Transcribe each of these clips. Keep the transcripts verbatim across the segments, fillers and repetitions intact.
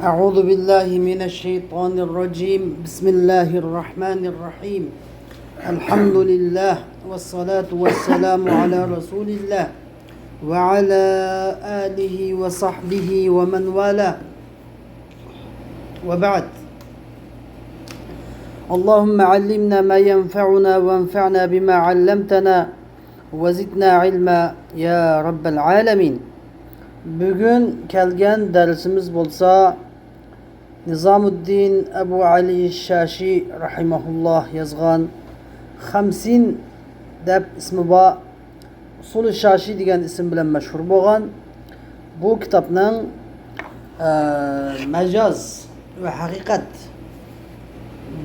أعوذ بالله من الشيطان الرجيم. بسم الله الرحمن الرحيم. الحمد لله والصلاة والسلام على رسول الله وعلى آله وصحبه ومن والاه. وبعد. اللهم علمنا ما ينفعنا وانفعنا بما علمتنا وزدنا علما يا رب العالمين. بۈگۈن كەلگەن دەرسىمىز بولسا نىزامۇددىن ئەبۇ ئەلى شاشى رەھىمەھۇللاھ يازغان خەمسىن دەپ ئىسمى بار ئۇسۇلى شاشى دېگەن ئىسىم بىلەن مەشھۇر بولغان بۇ كىتابنىڭ، ئە، مەجاز ۋە ھەقىقەت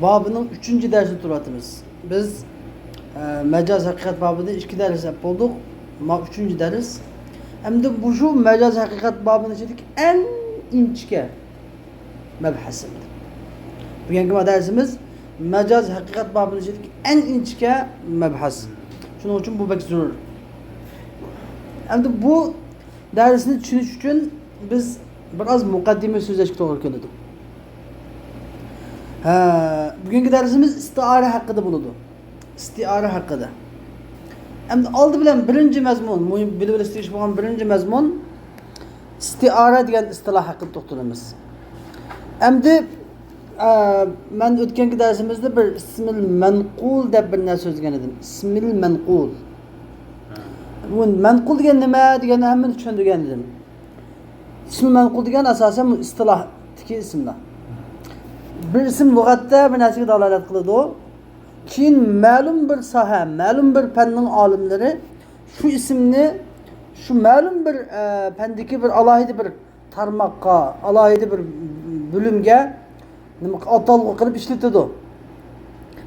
بابىنىڭ ئۈچىنچى دەرسىنى تۇرۇۋاتىمىز. بىز، ئە، مەجاز ھەقىقەت بابىدا ئىككى دەرس ئەپ بولدۇق. ما ئۈچىنچى دەرس. ئەمدى بۇ شۇ مەجاز ھەقىقەت بابىنىڭ ئىچىدىكى ئەڭ ئىنچىكە مەبھەس. بۈگۈنكى دەرسىمىز مەجاز ھەقىقەت بابىنىڭ ئىچىدىكى ئەڭ ئىنچىكە مەبھەس. شۇنىڭ ئۈچۈن بۇ بەك زۆرۈر. ئەمدى بۇ دەرسنى چۈشىنىش ئۈچۈن بىز بىر ئاز مۇقەددىمە سۆزلەشكە توغرا كېلىدۇ. ھە، بۈگۈنكى دەرسىمىز ئىستىئارە ھەققىدە بولىدۇ. ئىستىئارە ھەققىدە. ئەمدى ئالدى بىلەن بىرىنچى مەزمۇن، مۇھىم بىلىۋېلىشقا تېگىشلىك بولغان بىرىنچى مەزمۇن، ئىستىئارە دېگەن ئىستىلاھ ھەققىدە توختىلىمىز. ئەمدى، ئە، مەن ئۆتكەنكى دەرسىمىزدە بىر ئىسمىل مەنقۇل دەپ بىر نەرسە سۆزلىگەن ئىدىم. ئىسمىل مەنقۇل. بۇ مەنقۇل دېگەن نېمە دېگەننى ھەممىنى چۈشەندۈرگەن ئىدىم. ئىسمىل مەنقۇل دېگەن ئاساسەن بۇ ئىستىلاھتىكى ئىسىملار. بىر ئىسىم لۇغەتتە بىر نەرسىگە دالالەت قىلىدۇ. كېيىن مەلۇم بىر ساھە، مەلۇم بىر پەننىڭ ئالىملىرى شۇ ئىسىمنى شۇ مەلۇم بىر، ئە، پەندىكى بىر ئالاھىدە بىر تارماققا، ئالاھىدە بىر بۆلۈمگە نېمە، ئاتالغۇ قىلىپ ئىشلىتىدۇ.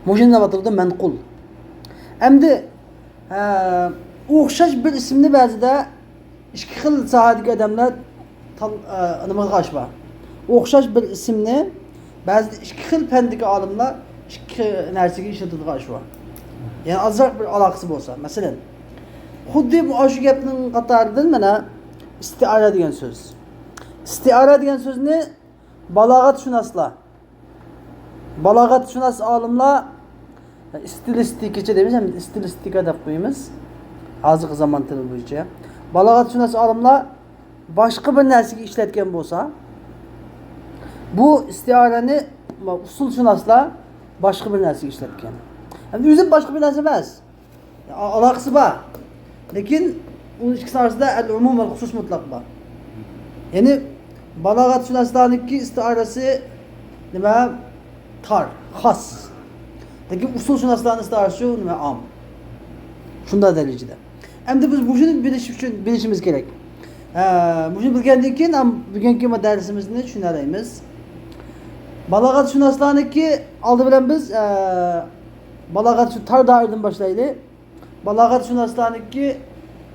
مۇشۇنى دەپ ئاتىلىدۇ مەنقۇل. ئەمدى، ئە، ئوخشاش بىر ئىسىمنى بەزىدە ئىككى خىل ساھەدىكى ئادەملەر تال-، ئە، نېمىگە قارشى بار. ئوخشاش بىر ئىسىمنى بەزىدە ئىككى خىل پەندىكى ئالىملار ئىككى نەرسىگە ئىشلىتىدىغان ئىش بار. يەنى ئازراق بىر ئالاقىسى بولسا. مەسىلەن، خۇددى مۇ-، ئاشۇ گەپنىڭ قاتارىدىن مانا ئىستىئارە دېگەن سۆز. ئىستىئارە دېگەن سۆزنى بالاغەتشۇناسلار، بالاغەتشۇناس ئالىملار ئىستىلىستىكىچە دەيمىز، ھەم ئىستىلىستىكا دەپ قويىمىز. ھازىرقى زامان تىلى بويىچە. بالاغەتشۇناس ئالىملار باشقا بىر نەرسىگە ئىشلەتكەن بولسا، بۇ ئىستىئارەنى ئۇسۇلشۇناسلار باشقا بىر نەرسىگە ئىشلەتكەن. ھەم ئۆزى باشقا بىر نەرسە ئەمەس. ئا-، ئالاقىسى بار. لېكىن ئۇنىڭ ئىككىسىنىڭ ئارىسىدا ئەل ئومۇم ۋەل خۇسۇس مۇتلەق بار. يەنى بالاغەتشۇناسلارنىڭكى ئىستىئارىسى نېمە؟ تار، خاس. لېكىن ئۇسۇلشۇناسلارنىڭ ئىستىئارىسى شۇ نېمە؟ ئام. شۇنداق دەرىجىدە. ئەمدى بىز مۇشۇنى بىلىش ئۈچۈن، بىلىشىمىز كېرەك. ھە، مۇشۇنى بىلگەندىن كېيىن ھەم بۈگۈنكى دەرسىمىزنى چۈشىنەلەيمىز. بالاغەتشۇناسلارنىڭكى ئالدى بىلەن بىز، ئە، بالاغەت شۇ تار دائىرىدىن باشلايلى. بالاغەتشۇناسلارنىڭكى،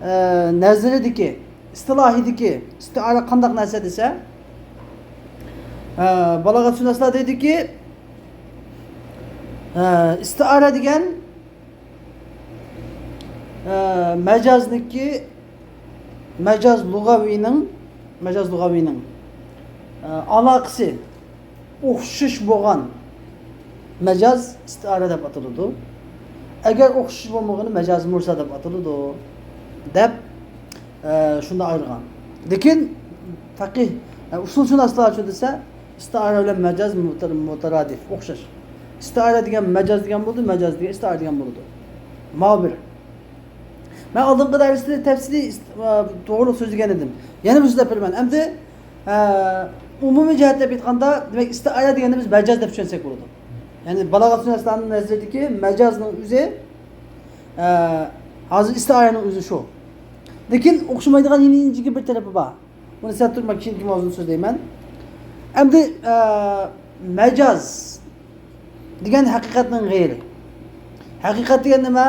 ئە، نەزىرىدىكى، ئىستىلاھىدىكى ئىستىئارە قانداق نەرسە دېسە، ئە، بالاغەتشۇناسلار دەيدۇكى، ئە، ئىستىئارە دېگەن، ئە، مەجازنىڭكى، مەجاز لۇغەۋىنىڭ، مەجاز لۇغەۋىنىڭ، ئە، ئالاقىسى ئوخشىشىش بولغان مەجاز ئىستىئارە دەپ ئاتىلىدۇ. ئەگەر ئوخشىشىش بولمىغىنى مەجاز مۇرسەل دەپ ئاتىلىدۇ، دەپ، ئە، شۇنداق ئايرىغان. لېكىن پەقىھ، ئە، ئۇسۇلشۇناسلارچۇ دېسە، ئىستىئارە بىلەن مەجاز مۇتە-، مۇتەرادىف، ئوخشاش. ئىستىئارە دېگەن مەجاز دېگەن بولىدۇ، مەجاز دېگەن ئىستىئارە دېگەن بولىدۇ. ماۋۇ بىر. مەن ئالدىنقى دەرستە تەپسىلىي ئىست-، ئە، توغرىلىق سۆزلىگەن ئىدىم. يەنە بىر سۆزلەپ بېرىمەن. ئەمدى، ئە، ئومۇمىي جەھەتتە بېيىتقاندا، دېمەك، ئىستىئارە دېگەننى بىز مەجاز دەپ چۈشەنسەك بولىدۇ. يەنى بالاغەتشۇناسلارنىڭ نەزىرىدىكى مەجازنىڭ ئۆزى، ئە، ھازىر ئىستىئارەنىڭ ئۆزى شۇ. لېكىن ئوخشىمايدىغان يەنە ئىنچىكە بىر تەرىپى بار. ئۇنى سەل تۇرۇپ مەن كېيىنكى ماۋزۇنى سۆزلەيمەن. ئەمدى، ئە، مەجاز دېگەن ھەقىقەتنىڭ غەيرى. ھەقىقەت دېگەن نېمە؟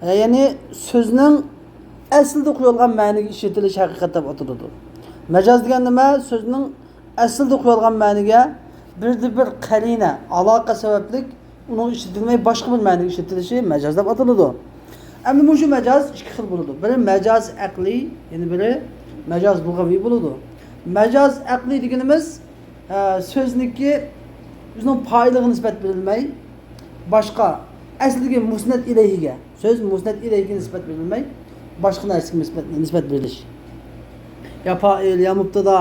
ئە، يەنى سۆزنىڭ ئەسلىدە قويۇلغان مەنىگە ئىشلىتىلىشى ھەقىقەت دەپ ئاتىلىدۇ. مەجاز دېگەن نېمە؟ سۆزنىڭ ئەسلىدە قويۇلغان مەنىگە بىردە بىر قەرىنە، ئالاقە سەۋەبلىك ئۇنىڭ ئىشلىتىلمەي باشقا بىر مەنىگە ئىشلىتىلىشى مەجاز دەپ ئاتىلىدۇ. ئەمدى مۇشۇ مەجاز ئىككى خىل بولىدۇ. بىرى مەجاز ئەقلىي، يەنە بىرى مەجاز لۇغەۋىي بولىدۇ. مەجاز ئەقلىي دېگىنىمىز، ئە، سۆزنىكى ئۆزىنىڭ پائىلىغا نىسبەت بېرىلمەي، باشقا ئەسلىدىكى مۇسنەد ئىلەيھىگە، سۆز مۇسنەد ئىلەيھىگە نىسبەت بېرىلمەي، باشقا نەرسىگە نىسبەت، نىسبەت بېرىلىش. يا پائىل، يا مۇبتەدا،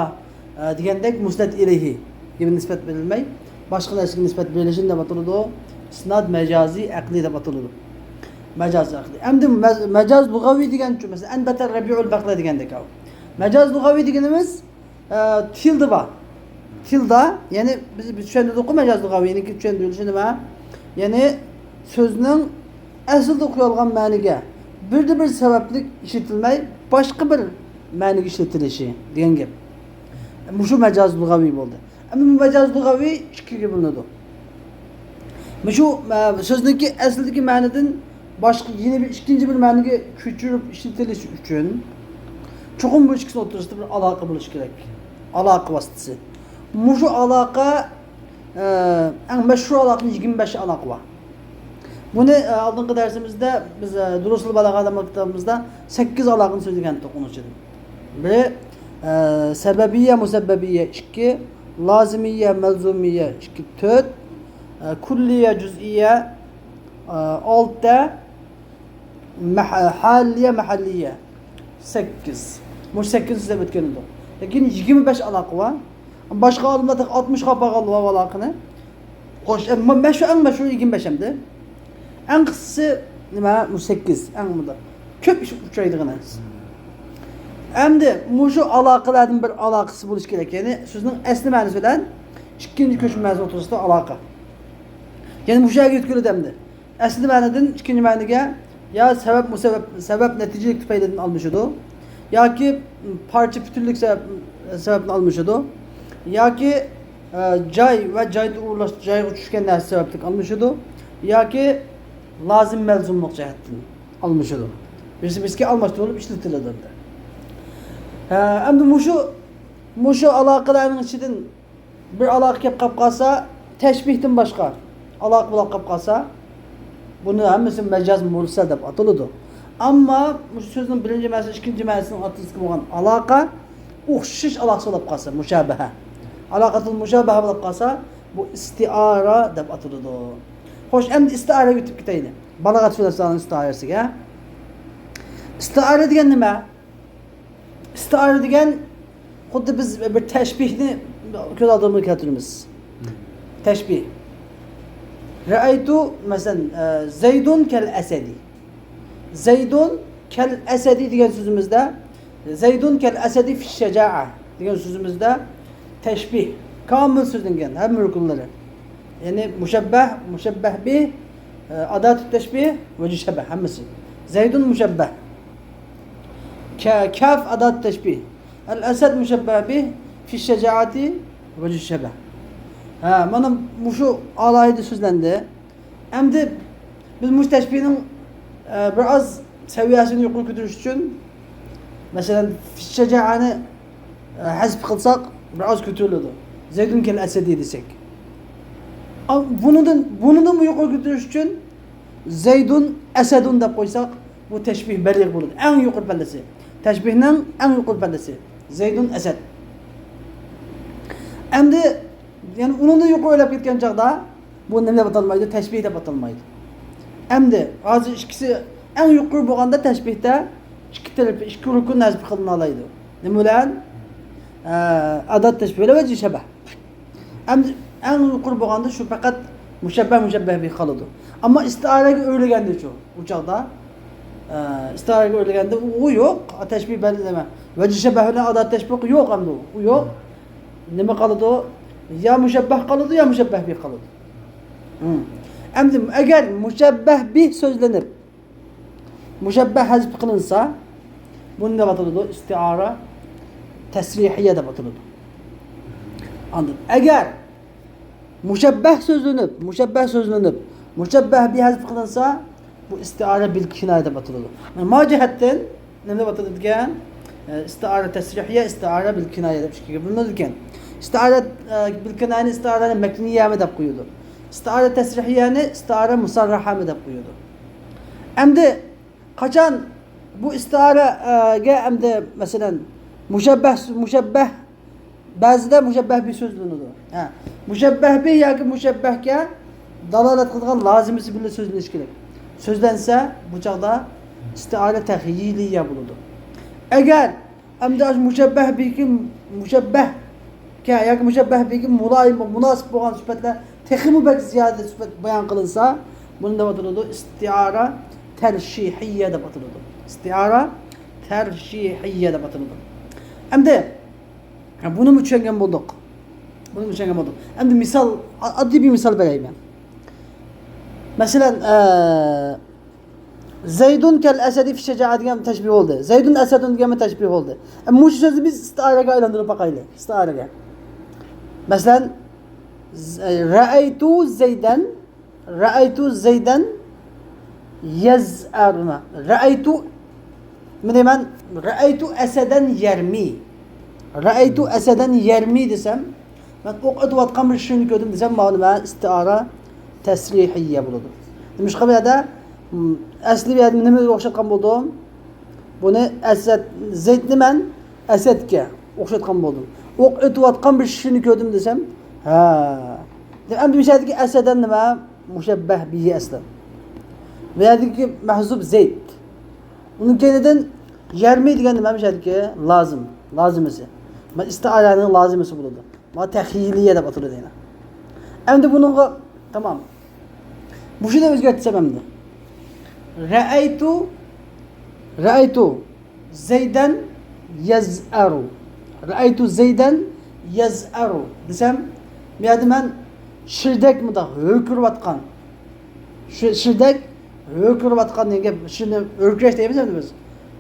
ئە، دېگەندەك مۇسنەد ئىلەيھىگە نىسبەت بېرىلمەي، باشقا نەرسىگە نىسبەت بېرىلىشىنى نېمە دەپ ئاتىلىدۇ؟ ئىسناد مەجازىي ئەقلىي دەپ ئاتىلىدۇ. مەجازىي ئەقلىي. ئەمدى مەز-، مەجاز لۇغەۋىي دېگەنچۇ؟ مەسىلەن، ئەنبەتە رەبىئۇل بەقلە دېگەندەك. مەجاز لۇغەۋىي دېگىنىمىز، ئە، تىلدا بار. تىلدا، يەنى بىز، بىز چۈشەندۈردۇققۇ مەجاز لۇغەۋىينىڭكى چۈشەندۈرۈلۈشى نېمە؟ يەنى سۆزنىڭ ئەسلىدە قويۇلغان مەنىگە بىردە بىر سەۋەبلىك ئىشلىتىلمەي، باشقا بىر مەنىگە ئىشلىتىلىشى دېگەن گەپ. مۇشۇ مەجاز لۇغەۋىي بولدى. ئەمدى بۇ مەجاز لۇغەۋىي ئىككىگە بۆلۈنىدۇ. مۇشۇ، ئە، سۆزنىڭكى ئەسلىدىكى مەنىدىن باشقا يەنە بىر ئىككىنچى بىر مەنىگە كۆچۈرۈپ ئىشلىتىلىش ئۈچۈن چوقۇم بۇ ئىككىسىنىڭ ئوتتۇرىسىدا بىر ئالاقە بولۇشى كېرەك. ئالاقە ۋاسىتىسى. مۇشۇ ئالاقە، ئە، ئەڭ مەشھۇر ئالاقىنىڭ يىگىرمە بەش ئالاقە بار. بۇنى، ئە، ئالدىنقى دەرسىمىزدە بىز، ئە، دۇرۇسۇل بالاغە دېگەن كىتابىمىزدا سەككىز ئالاقىنى سۆزلىگەنتۇق ئۇنىڭ ئىچىدىن. بىرى، ئە، سەبەبىيە، مۇسەببەبىيە، ئىككى، لازىمىيە، مەلزۇمىيە، ئىككى، تۆت، ئە، كۇللىيە، جۈزئىيە، ئە، ئالتە، مەھ-، ھالىيە، مەھەللىيە، سەككىز. مۇشۇ سەككىز سۆزلەپ ئۆتكەن ئىدۇق. لېكىن يىگىرمە بەش ئالاقە بار. باشقا ئالىملار تېخى ئاتمىشقا ئاپارغانلار بار ئالاقىنى. خوش، ئە، مە-، مەشھۇر، ئەڭ مەشھۇرى يىگىرمە بەش ئەمدى. ئەڭ قىسقىسى نېمە؟ مۇشۇ سەككىز. ئەڭ مۇنداق كۆپ ئۇچرايدىغىنى. ئەمدى مۇشۇ ئالاقىلەردىن بىر ئالاقىسى بولۇشى كېرەك. يەنى سۆزنىڭ ئەسلى مەنىسى بىلەن ئىككىنچى كۆچمە مەنىسى ئوتتۇرىسىدا ئالاقە. يەنى مۇشۇ يەرگە يۆتكىلىدۇ ئەمدى. ئەسلى مەنىدىن ئىككىنچى مەنىگە يا سەۋەب، مۇسەۋەب، سەۋەب نەتىجىلىك تۈپەيلىدىن ئالمىشىدۇ، ياكى پارچە پۈتۈنلۈك سەۋەب، سەۋەبتىن ئالمىشىدۇ، ياكى، ئە، جاي ۋە جايدا ئورۇنلاش-، جايغا چۈشكەن نەرسە سەۋەبلىك ئالمىشىدۇ، ياكى لازىم مەلزۇملۇق جەھەتتىن ئالمىشىدۇ. بىرسى بىرسىگە ئالماشتۇرۇلۇپ ئىشلىتىلىدۇ ئەمدى. ھە، ئەمدى مۇشۇ، مۇشۇ ئالاقىلەرنىڭ ئىچىدىن بىر ئالاقە كەپ قاپ قالسا، تەشبىھتىن باشقا ئالاقە بولاپ قاپ قالسا، بۇنى ھەممىسى مەجاز مۇرسەل دەپ ئاتىلىدۇ. ئەمما مۇشۇ سۆزنىڭ بىرىنچى مەنىسى، ئىككىنچى مەنىسىنىڭ ئارىسىدىكى بولغان ئالاقە ئوخشىشىش ئالاقىسى بولاپ قالسا، مۇشابەھە. ئالاقەتۇل مۇشابەھە بولۇپ قالسا، بۇ ئىستىئارە دەپ ئاتىلىدۇ. خوش، ئەمدى ئىستىئارەگە ئۆتۈپ كېتەيلى. بالاغەت سۈرەسىنىڭ ئىستىئارىسىگە. ئىستىئارە دېگەن نېمە؟ ئىستىئارە دېگەن خۇددى بىز بىر تەشبىھنى كۆز ئالدىمىزغا كەلتۈرىمىز. تەشبىھ. رەئەيتۇ، مەسىلەن، ئە، زەيدۇن كەل ئەسەدى. زەيدۇن كەل ئەسەدى دېگەن سۆزىمىزدە، زەيدۇن كەل ئەسەدى فىش شەجائە دېگەن سۆزىمىزدە تەشبىھ، كامىل سۆزلەنگەن ھەممە رۇكۇنلىرى. يەنى مۇشەببەھ، مۇشەببەھ بىھ، ئە، ئاداتۇت تەشبىھ، ۋەجھۇ شەبەھ ھەممىسى. زەيدۇن مۇشەببەھ. كە-، كاف ئاداتۇت تەشبىھ. ئەل ئەسەد مۇشەببەھ بىھ، فىش شەجائەتى ۋەجھۇ شەبەھ. ھە، مانا مۇشۇ ئالاھىدە سۆزلەندى. ئەمدى بىز مۇشۇ تەشبىھنىڭ، ئە، بىر ئاز سەۋىيەسىنى يۇقىرى كۆتۈرۈش ئۈچۈن، مەسىلەن، فىش شەجائەنى، ئە، ھەزپ قىلساق، بىر ئاز كۆتۈرۈلىدۇ. زەيدۇن كەل ئەسەدى دېسەك. ئا، بۇنىدىن، بۇنىدىنمۇ يۇقىرى كۆتۈرۈش ئۈچۈن زەيدۇن ئەسەدۇن دەپ قويساق، بۇ تەشبىھ بەلىغ بولىدۇ. ئەڭ يۇقىرى پەللىسى. تەشبىھنىڭ ئەڭ يۇقىرى پەللىسى. زەيدۇن ئەسەد. ئەمدى، يەنى ئۇنىڭدىن يۇقىرى ئۆرلەپ كەتكەن چاغدا، بۇ نېمە دەپ ئاتالمايدۇ؟ تەشبىھ دەپ ئاتالمايدۇ. ئەمدى ھازىر ئىككىسى ئەڭ يۇقىرى بولغاندا تەشبىھتە ئىككى تەرەپ، ئىككى رۇكۇن ھەزپ قىلىنالايدۇ. نېمە بىلەن؟ ئە، ئادات تەشبىھ بىلەن ۋەجھى شەبەھ. ئەمدى ئەڭ يۇقىرى بولغاندا شۇ پەقەت مۇشەببەھ، مۇشەببەھ بىھ قالىدۇ. ئەمما ئىستىئارەگە ئۆرلىگەندىچۇ ئۇ چاغدا؟ ئە، ئىستىئارەگە ئۆرلىگەندە ئۇ يوق. تەشبىھ بەللىمە. ۋەجھى شەبەھ بىلەن ئادات تەشبىھ يوق ئەمدى ئۇ. ئۇ يوق. نېمە قالىدۇ؟ يا مۇشەببەھ قالىدۇ، يا مۇشەببەھ بىھ قالىدۇ. ھىم. ئەمدى ئەگەر مۇشەببەھ بىھ سۆزلىنىپ، مۇشەببەھ ھەزپ قىلىنسا، بۇنى دەپ ئاتىلىدۇ، ئىستىئارە تەسرىھىيە دەپ ئاتىلىدۇ. ئاندىن ئەگەر مۇشەببەھ سۆزلىنىپ، مۇشەببەھ سۆزلىنىپ، مۇشەببەھ بىھ ھەزپ قىلىنسا، بۇ ئىستىئارە بىل كىنايە دەپ ئاتىلىدۇ. مانا ما جەھەتتىن نېمە دەپ ئاتىلىدىكەن؟ ئە، ئىستىئارە تەسرىھىيە، ئىستىئارە بىل كىنايە دەپ ئىككىگە بۆلۈنىدىكەن. ئىستىئارە، ئە، بىل كىنايەنى ئىستىئارە مەكنىيەمۇ دەپ قويىدۇ. ئىستىئارە تەسرىھىيەنى ئىستىئارە مۇسەررەھەمۇ دەپ قويىدۇ. ئەمدى قاچان بۇ ئىستىئارەگە ئەمدى، مەسىلەن، مۇشەببەھ، مۇشەببەھ بەزىدە مۇشەببەھ بىھ سۆزلىنىدۇ. ھە. مۇشەببەھ بىھ ياكى مۇشەببەھكە دالالەت قىلىدىغان لازىمىسى بىللە سۆزلىنىشى كېرەك. سۆزلەنسە، بۇ چاغدا ئىستىئارە تەخيىلىيە بولىدۇ. ئەگەر ئەمدى ئاشۇ مۇشەببەھ بىھكە، مۇشەببەھكە ياكى مۇشەببەھ بىھكە مۇلايىم، مۇناسىپ بولغان سۈپەتلەر تېخىمۇ بەك زىيادە سۈپەت بايان قىلىنسا، بۇنى دەپ ئاتىلىدۇ؟ ئىستىئارە تەرشىھىيە دەپ ئاتىلىدۇ. ئىستىئارە تەرشىھىيە دەپ ئاتىلىدۇ. ئەمدى بۇنىمۇ چۈشەنگەن بولدۇق. بۇنىمۇ چۈشەنگەن بولدۇق. ئەمدى مىسال، ئاددىي بىر مىسال بېرەي مەن. مەسىلەن، ئە، زەيدۇن كەل ئەسەدى فى شەجائە دېگەن تەشبىھ بولدى. زەيدۇن ئەسەدۇن دېگەن تەشبىھ بولدى. ئە، مۇشۇ سۆزنى بىز ئىستىئارەگە ئايلاندۇرۇپ باقايلى. ئىستىئارەگە. مەسىلەن، ز-، رەئەيتۇ زەيدەن، رەئەيتۇ زەيدەن يەزئەرۇ. رەئەيتۇ، نېمە دەيمەن؟ رەئەيتۇ ئەسەدەن يەرمى. رەئەيتۇ ئەسەدەن يەرمى دېسەم، مەن ئوق ئېتىۋاتقان بىر كىشىنى كۆردۈم دېسەم، ماۋۇ نېمە؟ ئىستىئارە تەسرىھىيە بولىدۇ. نېمىشقا بۇ يەردە، م، ئەسلى بۇ يەردە نېمىگە ئوخشاتقان بولدۇم؟ بۇنى ئەسەد، زەيدنى مەن ئەسەدكە ئوخشاتقان بولدۇم. ئوق ئېتىۋاتقان بىر كىشىنى كۆردۈم دېسەم، ھە. ئەمدى مۇشۇ يەردىكى ئەسەدەن نېمە؟ مۇشەببەھ بىھى ئەسلەن. بۇ يەردىكى مەھزۇپ زەيد. ئۇنىڭ كەينىدىن يەرمى دېگەن نېمە؟ مۇشۇ يەردىكى لازىم، لازىمىسى. مانا ئىستىئارەنىڭ لازىمىسى بولىدۇ. مانا تەخيىلىيە دەپ ئاتىلىدۇ يەنە. ئەمدى بۇنىڭغا، تامام. مۇشۇنى ئۆزگەرتسەم ئەمدى. رەئەيتۇ، رەئەيتۇ زەيدەن يەزئەرۇ. رەئەيتۇ زەيدەن يەزئەرۇ دېسەم، بۇ يەردە مەن شىردەك مۇنداق ھۆركىرىۋاتقان، شىردەك ھۆركىرىۋاتقان دېگەن گەپ، شىرنى ھۆركىرەش دەيمىز ئەمدى بىز.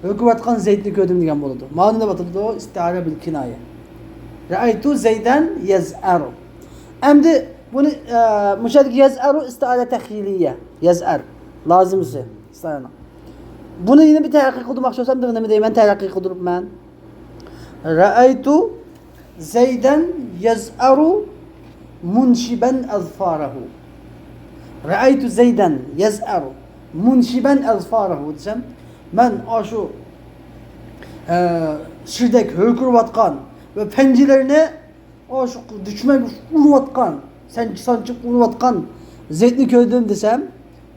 ھۆركىرىۋاتقان زەيدنى كۆردۈم دېگەن بولىدۇ. مانا نېمە دەپ ئاتىلىدۇ؟ ئىستىئارە بىل كىنايە. رەئەيتۇ زەيدەن يەزئەرۇ. ئەمدى بۇنى، ئە، مۇشۇ يەردىكى يەزئەرۇ ئىستىئارە تەخيىلىيە. يەزئەر. لازىمىسى ئىستىئارەنىڭ. بۇنى يەنە بىر تەرەققىي قىلدۇرماقچى بولسام، نېمە دەيمەن؟ تەرەققىي قىلدۇرۇپمەن. رەئەيتۇ زەيدەن يەزئەرۇ مۇنشىبەن ئەزفارەھۇ. رەئەيتۇ زەيدەن يەزئەرۇ مۇنشىبەن ئەزفارەھۇ دېسەم، مەن ئاشۇ، ئە، شىردەك ھۆركىرىۋاتقان ۋە پەنجىلىرىنى ئاشۇ دۈشمەنگە ئۇرۇۋاتقان، سانچى-سانچى ئۇرۇۋاتقان زەيدنى كۆردۈم دېسەم،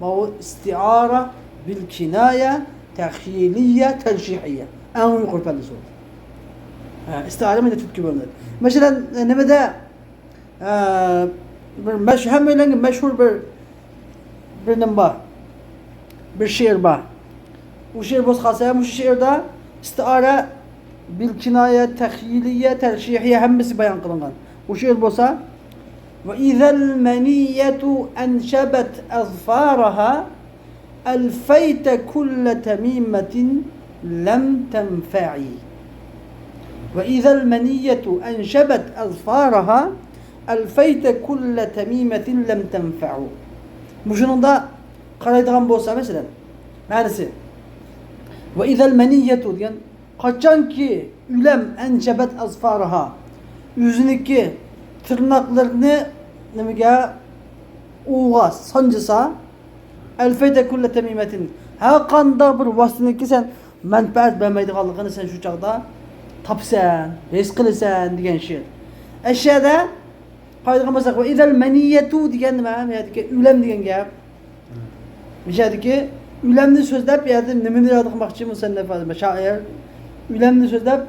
ماۋۇ ئىستىئارە بىل كىنايە تەخيىلىيە تەرشىھىيە. ئەڭ يۇقىرى پەللىسى بولدى. ھە، ئىستىئارە مەيدە تۈرتكە بۆلۈنىدۇ. مەسىلەن، نېمىدە، ئە، بىر مەش-، ھەممەيلەنگە مەشھۇر بىر، بىر نېمە بار. بىر شېئىر بار. ئۇ شېئىر بولسا قالسا، مۇشۇ شېئىردا ئىستىئارە بىل كىنايە، تەخيىلىيە، تەرشىھىيە ھەممىسى بايان قىلىنغان. ئۇ شېئىر بولسا، وإذا المنية أنشبت أظفارها ألفيت كل تميمة لم تنفع. وإذا المنية أنشبت أظفارها ألفيت كل تميمة لم تنفع. مۇشۇنىڭدا قارايدىغان بولسا، مەسىلەن، مەنىسى، ۋە ئىزەل مەنىيەتۇ دېگەن، قاچانكى ئۆلەم ئەنشەبەت ئەزفارىھا، ئۆزىنىڭكى تىرناقلىرىنى نېمىگە، ئوۋغا سانجىسا، ئەلفەيتە كۇللە تەمىمەتىن، ھەر قانداق بىر ۋاسىتىنىڭكى سەن مەنپەئەت بەرمەيدىغانلىقىنى سەن شۇ چاغدا تاپىسەن، ھېس قىلىسەن دېگەن شېئىر. ئەشەدە قايتىدىغان بولساق، ۋە ئىزەل مەنىيەتۇ دېگەن نېمە؟ بۇ يەردىكى ئۆلەم دېگەن گەپ. بۇ يەردىكى ئۆلەمنى سۆزلەپ، بۇ يەردە نېمىنى ئىرادە قىلماقچى مۇسەننىپ، شائىر؟ ئۆلەمنى سۆزلەپ،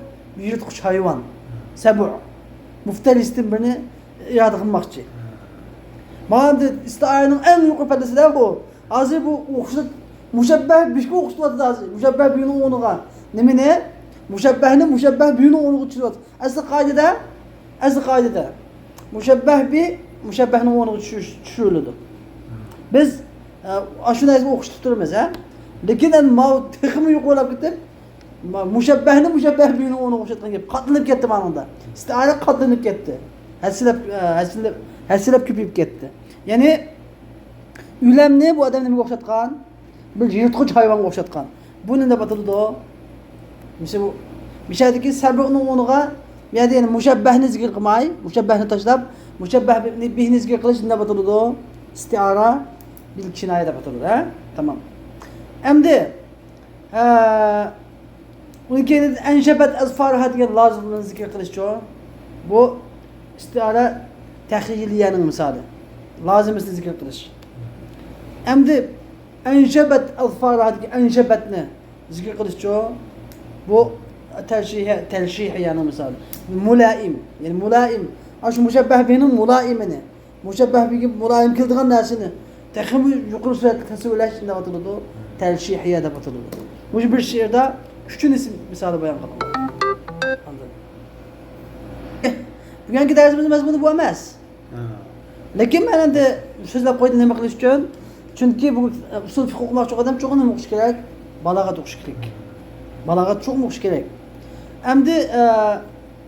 يىرتقۇچ ھايۋان، سەبۇ، مۇفتەرىستىن بىرنى ئىرادە قىلماقچى. مانا ئىستىئارىنىڭ ئەڭ يۇقىرى پەللىسىدە بۇ. ھازىر بۇ ئوخشىتىپ، مۇشەببەھ بىھكە ئوخشىتىۋاتىدۇ ھازىر. مۇشەببەھ بىھنىڭ ئورنىغا نېمىنى؟ مۇشەببەھنى مۇشەببەھ بىھنىڭ ئورنىغا چۈشۈرۈۋاتىدۇ. ئەسلى قائىدىدە، ئەسلى قائىدىدە مۇشەببەھ بىھ مۇشەببەھنىڭ ئورنىغا چۈشۈرۈش-، چۈشۈرۈلىدۇ. بىز، ئە، ئاشۇ نەرسىنى ئوخشىتىپ تۇرىمىز، ھە؟ لېكىن ئەمدى ماۋۇ تېخىمۇ يۇقىرىلاپ كېتىپ، ما-، مۇشەببەھنى مۇشەببەھ بىھنىڭ ئورنىغا ئوخشاتقان گەپ قاتلىنىپ كەتتى مانىڭدا. ئىستىئارە قاتلىنىپ كەتتى. ھەسسىلەپ، ئە، ھەسسىلەپ، ھەسسىلەپ كۆپىيىپ كەتتى. يەنى ئۆلەمنى بۇ ئادەم نېمىگە ئوخشاتقان؟ بىر يىرتقۇچ ھايۋانغا ئوخشاتقان. بۇ نېمە دەپ ئاتىلىدۇ؟ مىسال بۇ، مىشەدىكى سەبۇنىڭ ئورنىغا، بۇ يەردە يەنە مۇشەببەھنى زىكىر قىلماي، مۇشەببەھنى تاشلاپ، مۇشەببەھ بىھنى زىكىر قىلىش نېمە دەپ ئاتىلىدۇ؟ ئىستىئارە بىل كىنايە دەپ ئاتىلىدۇ، ھە؟ تامام. ئەمدى، ھە، ئۇنىڭ كەينىدىن ئەنشەبەت ئەزفارىھا دېگەن لازىمنى زىكىر قىلىشچۇ؟ بۇ ئىستىئارە تەخيىلىيەنىڭ مىسالى. لازىمىسىنى زىكىر قىلىش. ئەمدى ئەنشەبەت ئەزفارەھا دېگەن ئەنشەبەتنى زىكىر قىلىشچۇ؟ بۇ تەلشىھە، تەلشىھىيەنىڭ مىسالى. مۇلائىم، يەنى مۇلائىم. ئاشۇ مۇشەببەھ بىھنىڭ مۇلائىمىنى. مۇشەببەھ بىھگە مۇلائىم كېلىدىغان نەرسىنى تېخىمۇ يۇقىرى سۈرئەتتە تەسۋىرلەش نېمە ئاتىلىدۇ؟ تەلشىھىيە دەپ ئاتىلىدۇ. مۇشۇ بىر شېئىردا ئۈچىنچى مىسالى بايان قىلىنغان. ئاندىن. بۈگۈنكى دەرسىمىزنىڭ مەزمۇنى بۇ ئەمەس. ھە. لېكىن مەن ئەمدى سۆزلەپ قويدۇم نېمە قىلىش ئۈچۈن؟ چۈنكى بۇ ئۇسۇل فىقھ ئوقۇماقچى ئادەم چوقۇم نېمە ئوقۇش كېرەك؟ بالاغەت ئوقۇش كېرەك. بالاغەت چوقۇم ئوقۇش كېرەك. ئەمدى، ئە،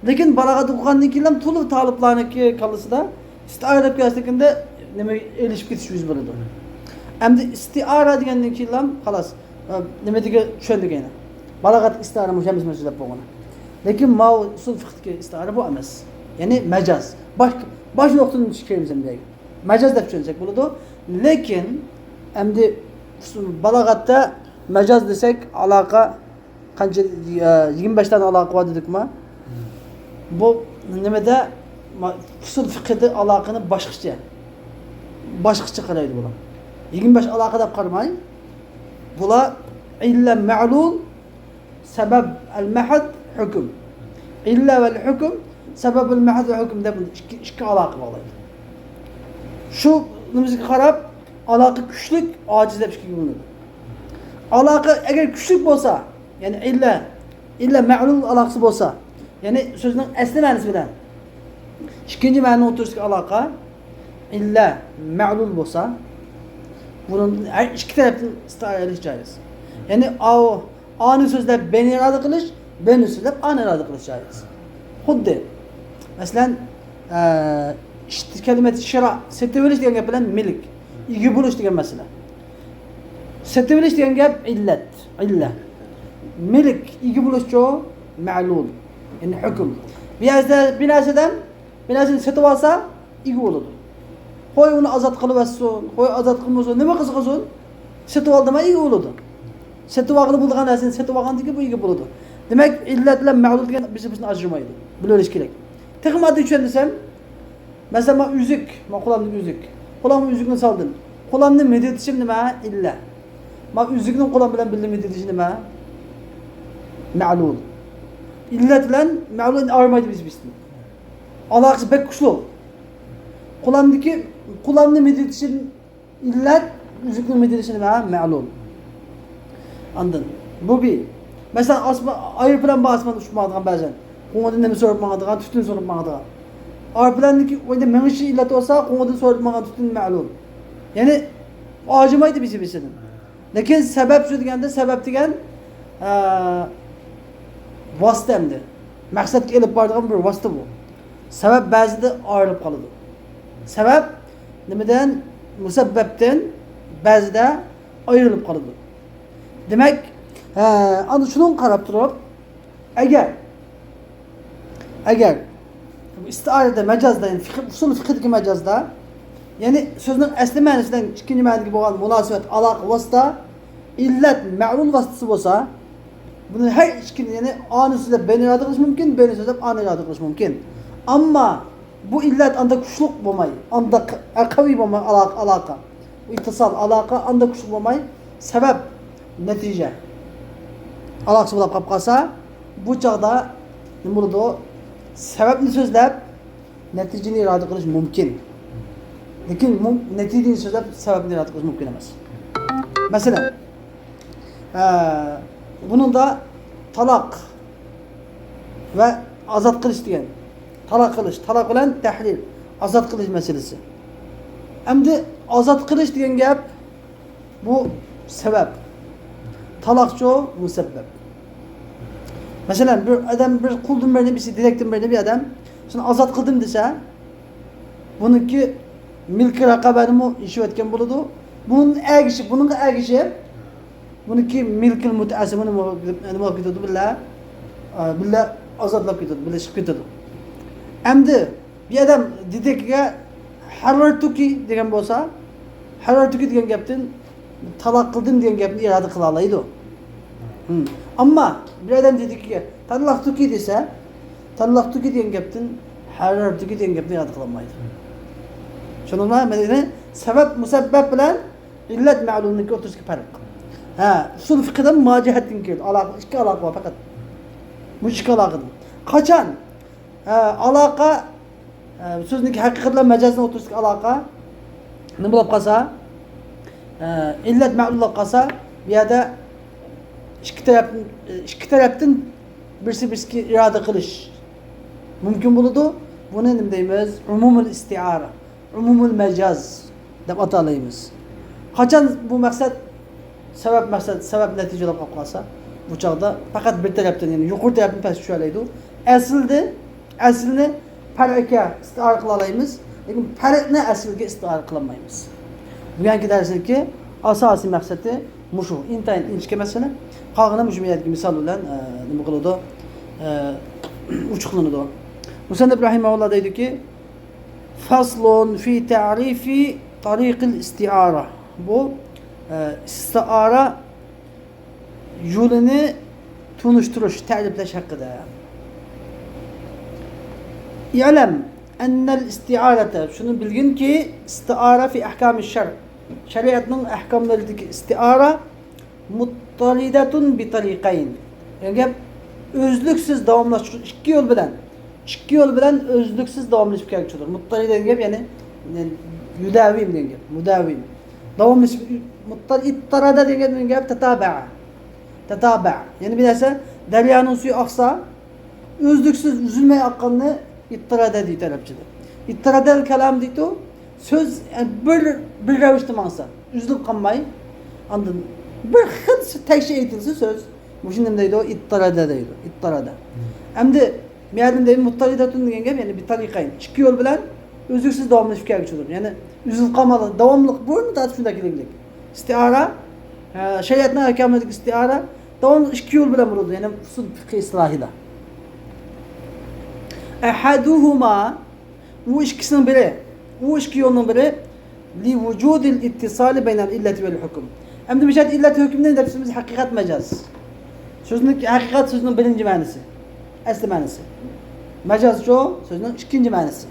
لېكىن بالاغەت ئوقۇغاندىن كېيىنلا تولا تالىپلارنىڭكى كاللىسىدا ئىستىئارە دەپ كەلسىكىندە نېمە ئېلىشىپ كېتىش يۈز بېرىدۇ. ئەمدى ئىستىئارە دېگەندىن كېيىنلا خالاس، ئە، نېمە دېگەن چۈشەندۇق يەنە. بالاغەت ئىستىئارە مۇشۇ ھەممىسى سۆزلەپ بولغان. لېكىن ماۋۇ ئۇسۇل فىقھتىكى ئىستىئارە بۇ ئەمەس. يەنى مەجاز. باش، باش نۇقتىدىن چىقىپ كىرىمىز ئەمدى. مەجاز دەپ چۈشەنسەك بولىدۇ. لېكىن ئەمدى ئۇسۇل، بالاغەتتە مەجاز دېسەك ئالاقە قانچە، ئە، يىگىرمە بەش دانە ئالاقە بار دېدۇقما؟ بۇ نېمىدە، ما-، ئۇسۇل فىقھىدا ئالاقىنى باشقىچە، باشقىچە قارايدۇ بۇلار. يىگىرمە بەش ئالاقە دەپ قارىماي، بۇلار ئىللە مەلۇل، سەبەب ئەل مەھەد، ھۆكۈم. ئىللە ۋەل ھۆكۈم، سەبەب ئەل مەھەد ۋە ھۆكۈم دەپ ئىككى، ئىككى ئالاقە باغلايدۇ. شۇ نېمىسىگە قاراپ، ئالاقە كۈچلۈك، ئاجىز دەپ ئىككىگە بۆلۈنىدۇ. ئالاقە ئەگەر كۈچلۈك بولسا، يەنى ئىللە، ئىللە مەلۇل ئالاقىسى بولسا، يەنى سۆزنىڭ ئەسلى مەنىسى بىلەن ئىككىنچى مەنىنىڭ ئوتتۇرىسىدىكى ئالاقە ئىللە مەلۇل بولسا، بۇنىڭدىن ھەر ئىككى تەرەپتىن ئىستىئارە ئېلىش جائىز. يەنى ئاۋۇ ئانى سۆزلەپ بېنى ئىرادە قىلىش، بېنى سۆزلەپ ئانى ئىرادە قىلىش جائىز. خۇددى، مەسىلەن، ئە، ئىشت-، كەلىمە شىرا، سېتىۋېلىش دېگەن گەپ بىلەن مىلك، ئىگە بولۇش دېگەن مەسىلە. سېتىۋېلىش دېگەن گەپ ئىللەت، ئىللە. مىلك، ئىگە بولۇشچۇ، مەلۇل، يەنى ھۆكۈم. بىر نەرسە، بىر نەرسىدىن بىر نەرسىنى سېتىۋالسا، ئىگە بولىدۇ. قوي ئۇنى ئازاد قىلىۋەتسۇن، قوي ئازاد قىلمىسۇن، نېمە قىلسا قىلسۇن، سېتىۋالدىما ئىگە بولىدۇ. سېتىۋالغىلى بولىدىغان نەرسىنى سېتىۋالغاندىن كېيىن بۇ ئىگە بولىدۇ. دېمەك، ئىللەت بىلەن مەلۇل دېگەن بىر-بىرسىدىن ئاجرىمايدۇ. بىلىۋېلىش كېرەك. تېخىمۇ ئاددىي چۈشەندۈرسەم، مەسىلەن، مانا ئۈزۈك، مانا قولۇمدا ئۈزۈك. قولۇمغا ئۈزۈكنى سالدىم. قولۇمنى مىدىرلىتىشىم نېمە؟ ئىللە. مانا ئۈزۈكنىڭ قولۇم بىلەن بىللە مىدىرلىشى نېمە؟ مەلۇل. ئىللەت بىلەن مەلۇل ئايرىمايدۇ بىز-بىرسىدىن. ئالاقىسى بەك كۈچلۈك. قولۇمدىكى، قولۇمنى مىدىرلىتىشىم ئىللەت، ئۈزۈكنىڭ مىدىرلىشى نېمە؟ مەلۇل. ئاندىن، بۇ بىر. مەسىلەن، ئاسما-، ئايروپىلان بار ئاسماندا ئۇچۇپ ماڭىدىغان بەزەن. قوڭىدىن نېمە سورۇپ ماڭىدىغان؟ تۈتۈن سورۇپ ماڭىدىغان. ئايروپىلاندىكى ئۆيدە مېڭىشى ئىللەت بولسا، قوڭىدىن سورۇپ ماڭغان تۈتۈن مەلۇل. يەنى، ئاجرىمايدۇ بىرسى-بىرسىدىن. لېكىن سەۋەب سۆزلىگەندە، سەۋەب دېگەن، ئە، ۋاسىتە ئەمدى. مەقسەتكە ئېلىپ بارىدىغان بىر ۋاسىتە بۇ. سەۋەب بەزىدە ئايرىلىپ قالىدۇ. سەۋەب نېمىدىن؟ مۇسەببەپتىن بەزىدە ئايرىلىپ قالىدۇ. دېمەك، ھە، ئاندىن شۇنىڭغا قاراپ تۇرۇپ، ئەگەر، ئەگەر ئىستىئارىدە، مەجازدا، يەنى فىقىھ، ئۇسۇل فىقىھتىكى مەجازدا، يەنى سۆزنىڭ ئەسلى مەنىسىدىن ئىككىنچى مەنىدىكى بولغان مۇناسىۋەت، ئالاقە، ۋاسىتە، ئىللەت، مەلۇل ۋاسىتىسى بولسا، بۇنى ھەر ئىككىنى، يەنى ئانى سۆزلەپ بېنى ئىرادە قىلىش مۇمكىن، بېنى سۆزلەپ ئانى ئىرادە قىلىش مۇمكىن. ئەمما بۇ ئىللەت ئاندا كۈچلۈك بولماي، ئاندا ق-، قەۋىي بولماي ئالاقە، ئالاقە. ئىتتىسال، ئالاقە ئاندا كۈچلۈك بولماي، سەۋەب، نەتىجە ئالاقىسى بولۇپ قالىپ قالسا، بۇ چاغدا نېمە بولىدۇ؟ سەۋەبنى سۆزلەپ، نەتىجىنى ئىرادە قىلىش مۇمكىن. لېكىن مۇ-، نەتىجىنى سۆزلەپ، سەۋەبنى ئىرادە قىلىش مۇمكىن ئەمەس. مەسىلەن، ئە، بۇنىڭدا تالاق ۋە ئازاد قىلىش دېگەن. تالاق قىلىش، تالاق بىلەن تەھرىر، ئازاد قىلىش مەسىلىسى. ئەمدى ئازاد قىلىش دېگەن گەپ، بۇ سەۋەب. تالاقچۇ مۇسەببەپ. مەسىلەن، بىر ئادەم بىر قۇلدىن بىرنى، بىرسى دېدەكتىن بىرنى بىر ئادەم، شۇنى ئازاد قىلدىم دېسە، بۇنىڭكى مىلكى رەقەبەنىمۇ يېشىۋەتكەن بولىدۇ. بۇنىڭغا ئەگىشىپ، بۇنىڭغا ئەگىشىپ، بۇنىڭكى مىلكىل مۇتەئەسسىمۇ نېمە بولۇپ كېتىدۇ؟ بىللە، ئا، بىللە ئازادلاپ كېتىدۇ، بىللە چىقىپ كېتىدۇ. ئەمدى بىر ئادەم دېدەككە ھەررەرتۇكى دېگەن بولسا، ھەررەرتۇكى دېگەن گەپتىن تالاق قىلدىم دېگەن گەپنى ئىرادە قىلالايدۇ. ھىم. ئەمما بىر ئادەم دېدىكى تاللاقتۇكى دېسە، تاللاقتۇكى دېگەن گەپتىن ھەررەرتۇكى دېگەن گەپنى ئىرادە قىلالمايدۇ. شۇنىڭ بىلەن مەن دېدىم، سەۋەب مۇسەببەپ بىلەن ئىللەت مەلۇلنىڭكى ئوتتۇرىسىدىكى پەرق. ھە، ئۇسۇل فىقىدىن ما جەھەتتىن كېلىدۇ. ئالاقە، ئىككى ئالاقە بار پەقەت. مۇشۇ ئىككى ئالاقىدىن. قاچان، ھە، ئالاقە، ھە، سۆزنىڭكى ھەقىقەت بىلەن مەجازنىڭ ئوتتۇرىسىدىكى ئالاقە نېمە بولۇپ قالسا، ھە، ئىللەت مەلۇل بولۇپ قالسا، بۇ يەردە ئىككى تەرەپ، ئىككى تەرەپتىن بىرسى بىرسىگە ئىرادە قىلىش مۇمكىن بولىدۇ. بۇنى نېمە دەيمىز؟ ئومۇمۇل ئىستىئارە، ئومۇمۇل مەجاز دەپ ئاتالايمىز. قاچان بۇ مەقسەت سەۋەب مەقسەت، سەۋەب نەتىجە بولۇپ قالىدۇ، بۇ چاغدا پەقەت بىر تەرەپتىن، يەنى يۇقىرى تەرەپتىن پەسكە چۈشەلەيدۇ. ئەسلىدە، ئەسلىنى پەرئگە ئىستىئارە قىلالايمىز، لېكىن پەرئنى ئەسلىگە ئىستىئارە قىلالمايمىز. بۈگۈنكى دەرسنىڭكى ئاساسىي مەقسىتى مۇشۇ، ئىنتايىن ئىنچىكە مەسىلە. قالغىنى مۇشۇ يەردىكى مىسال بىلەن، ئە، نېمە قىلىدۇ، ئە، ئوچۇقلىنىدۇ. مۇسەننىپ رەھىمەھۇللا دەيدۇكى، فصل في تعريف طريق الاستعارة. بۇ، ئە، ئىستىئارە يولىنى تونۇشتۇرۇش، تەرىپلەش ھەققىدە. اعلم أن الاستعارة، شۇنى بىلگىنكى، ئىستىئارە في أحكام الشرع، شەرىئەتنىڭ ئەھكاملىرىدىكى ئىستىئارە مۇتتەرىدەتۇن بىتەرىقەين. دېگەن گەپ، ئۈزلۈكسىز داۋاملاشقۇچى ئىككى يول بىلەن، ئىككى يول بىلەن ئۈزلۈكسىز داۋاملىشىپ كەلگۈچىدۇر. مۇتتەرىدە دېگەن گەپ، يەنى، يەنى يۇداۋىم دېگەن گەپ، مۇداۋىم. داۋاملىشىپ، مۇتتەر-، ئىتتەرەدە دېگەن گەپ تەتابەئە. تەتابەئە. يەنى بىر نەرسە، دەريانىڭ سۈيى ئاقسا، ئۈزلۈكسىز، ئۈزۈلمەي ئاققاننى ئىتتەرەدە دەيدۇ ئەرەبچىدە. ئىتتەرەدەل كەلام دەيدۇ، سۆز، يەنى بىر، بىر رەۋىشتە ماڭسا، ئۈزۈلۈپ قالماي، ئاندىن بىر خىل تەكشى ئېيتىلسا سۆز، مۇشۇنى نېمە دەيدۇ؟ ئىتتەرەدە دەيدۇ، ئىتتەرەدە. ئەمدى مۇتتەرىدەتۇن دېگەن گەپ، يەنى بىتەرىقەين، ئىككى يول بىلەن ئۈزلۈكسىز داۋاملىشىپ كەلگۈچىدۇر. يەنى ئۈزۈلۈپ قالمايدۇ، داۋاملىق بۇرۇن تارتىپ شۇنداق كېلىگلىك. ئىستىئارە، ئە، شەرىئەتنىڭ ئەھكامىدىكى ئىستىئارە داۋاملىق ئىككى يول بىلەن بولىدۇ، يەنى ئۇسۇل فىقھى ئىستىلاھىدا. ئەھەدۇھۇما، ئۇ ئىككىسىنىڭ بىرى، ئۇ ئىككى يولنىڭ بىرى، لىۋۇجۇدىل ئىتتىسالى بەينەل ئىللەتى ۋەل ھۆكۈم. ئەمدى بۇ يەردە ئىللەت ھۆكۈمنى دەپ سۆزىمىز ھەقىقەت مەجاز. سۆزنىڭ ھەقىقەت سۆزنىڭ بىرىنچى مەنىسى، ئەسلى مەنىسى. مەجازچۇ سۆزنىڭ ئىككىنچى مەنىسى.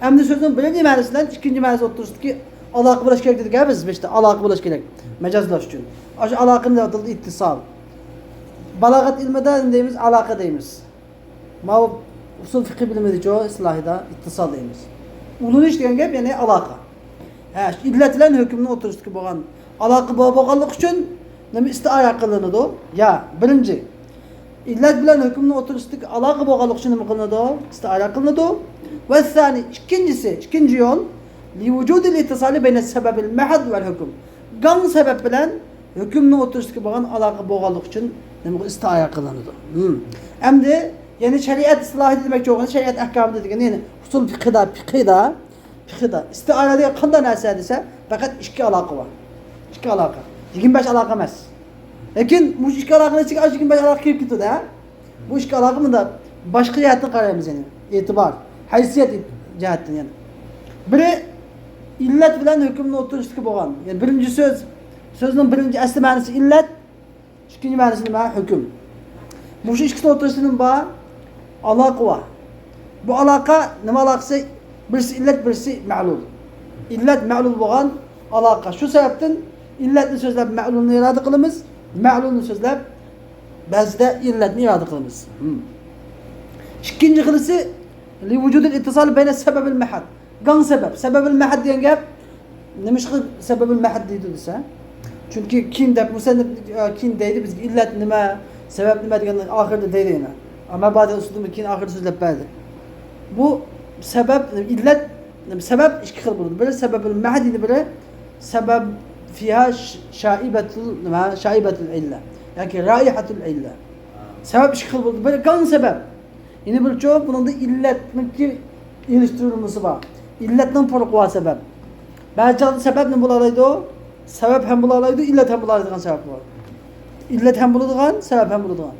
ئەمدى سۆزنىڭ بىرىنچى مەنىسى بىلەن ئىككىنچى مەنىسى ئوتتۇرىسىدىكى ئالاقە بولۇش كېرەك دېدۇك ھە بىز، بىر ئالاقە بولۇش كېرەك مەجازلاش ئۈچۈن. ئاشۇ ئالاقىنى ئاتىلدى ئىتتىسال. بالاغەت ئىلمىدا نېمە دەيمىز؟ ئالاقە دەيمىز. ماۋۇ ئۇسۇل فىقھى بىلىمىدىچۇ ئىستىلاھىدا ئىتتىسال دەيمىز. ئۇلىنىش دېگەن گەپ، يەنى ئالاقە. ھە، ئىللەت بىلەن ھۆكۈمنىڭ ئوتتۇرىسىدىكى بولغان ئالاقە بار بولغانلىقى ئۈچۈن نېمە ئىستىئارە قىلىنىدۇ؟ يا، بىرىنچى، ئىللەت بىلەن ھۆكۈمنىڭ ئوتتۇرىسىدىكى ئالاقە بولغانلىقى ئۈچۈن نېمە قىلىنىدۇ؟ ئىستىئارە قىلىنىدۇ. ۋەسسانى، ئىككىنچىسى، ئىككىنچى يول، لىۋۇجۇدىل ئىتتىسالى بەينە سەبەبىل مەھەد ۋەل ھۆكۈم. گاڭ سەۋەب بىلەن ھۆكۈمنىڭ ئوتتۇرىسىدىكى بولغان ئالاقە بولغانلىقى ئۈچۈن نېمە ئىستىئارە قىلىنىدۇ. ھىم. ئەمدى، يەنى شەرىئەت ئىستىلاھىدا دېمەكچى بولغىنى، شەرىئەت ئەھكامىدا دېگىنى، يەنى ئۇسۇل فىقھىدا، فىقھىدا، فىقھىدا ئىستىئارە دېگەن قانداق نەرسە دېسە، پەقەت ئىككى ئالاقە بار. ئىككى ئالاقە. يىگىرمە بەش ئالاقە ئەمەس. لېكىن مۇشۇ ئىككى ئالاقىنىڭ ئىچىگە ئاشۇ يىگىرمە بەش ئالاقە كىرىپ كېتىدۇ ھە. بۇ ئىككى ئالاقە مۇنداق باشقا جەھەتتىن قارايمىز، يەنى ئېتىبار، ھەيسىيەت جەھەتتىن يەنى. بىرى ئىللەت بىلەن ھۆكۈمنىڭ ئوتتۇرىسىدىكى بولغان، يەنى بىرىنچى سۆز، سۆزنىڭ بىرىنچى ئەسلى مەنىسى ئىللەت، ئىككىنچى مەنىسى نېمە؟ ھۆكۈم. مۇشۇ ئىككىسىنىڭ ئوتتۇرىسىدا نېمە بار؟ ئالاقە بار. بۇ ئالاقە نېمە ئالاقىسى؟ بىرسى ئىللەت، بىرسى مەلۇل. ئىللەت مەلۇل بولغان ئالاقە. شۇ سەۋەبتىن ئىللەتنى سۆزلەپ مەلۇلنى ئىرادە قىلىمىز، مەلۇلنى سۆزلەپ بەزىدە ئىللەتنى ئىرادە قىلىمىز. ھىم. ئىككىنچى خىلىسى، لىۋۇجۇدىل ئىتتىسال بەينە سەبەبىل مەھەد. گاڭ سەۋەب. سەبەبىل مەھەد دېگەن گەپ، نېمىشقا سەبەبىل مەھەد دەيدۇ دېسە، چۈنكى كېيىن دەپ، مۇسەننىپ، ئە، كېيىن دەيدۇ، بىزگە ئىللەت نېمە، سەۋەب نېمە دېگەن ئاخىرىدا دەيدۇ يەنە. ئەمما بادىن ئۇسۇلدىن كېيىن ئاخىرىدا سۆزلەپ بەردى. بۇ سەۋەب، ئىللەت، سەۋەب ئىككى خىل بولىدۇ. بىرى سەبەبىل مەھەد، يەنە بىرى سەبەب فىھا شائىبەتۇل، نېمە، شائىبەتۇل ئىللە ياكى رائىھەتۇل ئىللە. سەۋەب ئىككى خىل بولىدۇ. بىرى گاڭ سەۋەب. يەنە بىرچۇ، بۇنىڭدا ئىللەتنىڭكى ئېلىشتۇرۇلمىسى بار. ئىللەتنىڭ پۇرقى بار سەۋەب. بەزى چاغدا سەۋەب نېمە بولالايدۇ؟ سەۋەب ھەم بولالايدۇ، ئىللەت ھەم بولالايدىغان سەۋەب بار. ئىللەت ھەم بولىدىغان، سەۋەب ھەم بولىدىغان.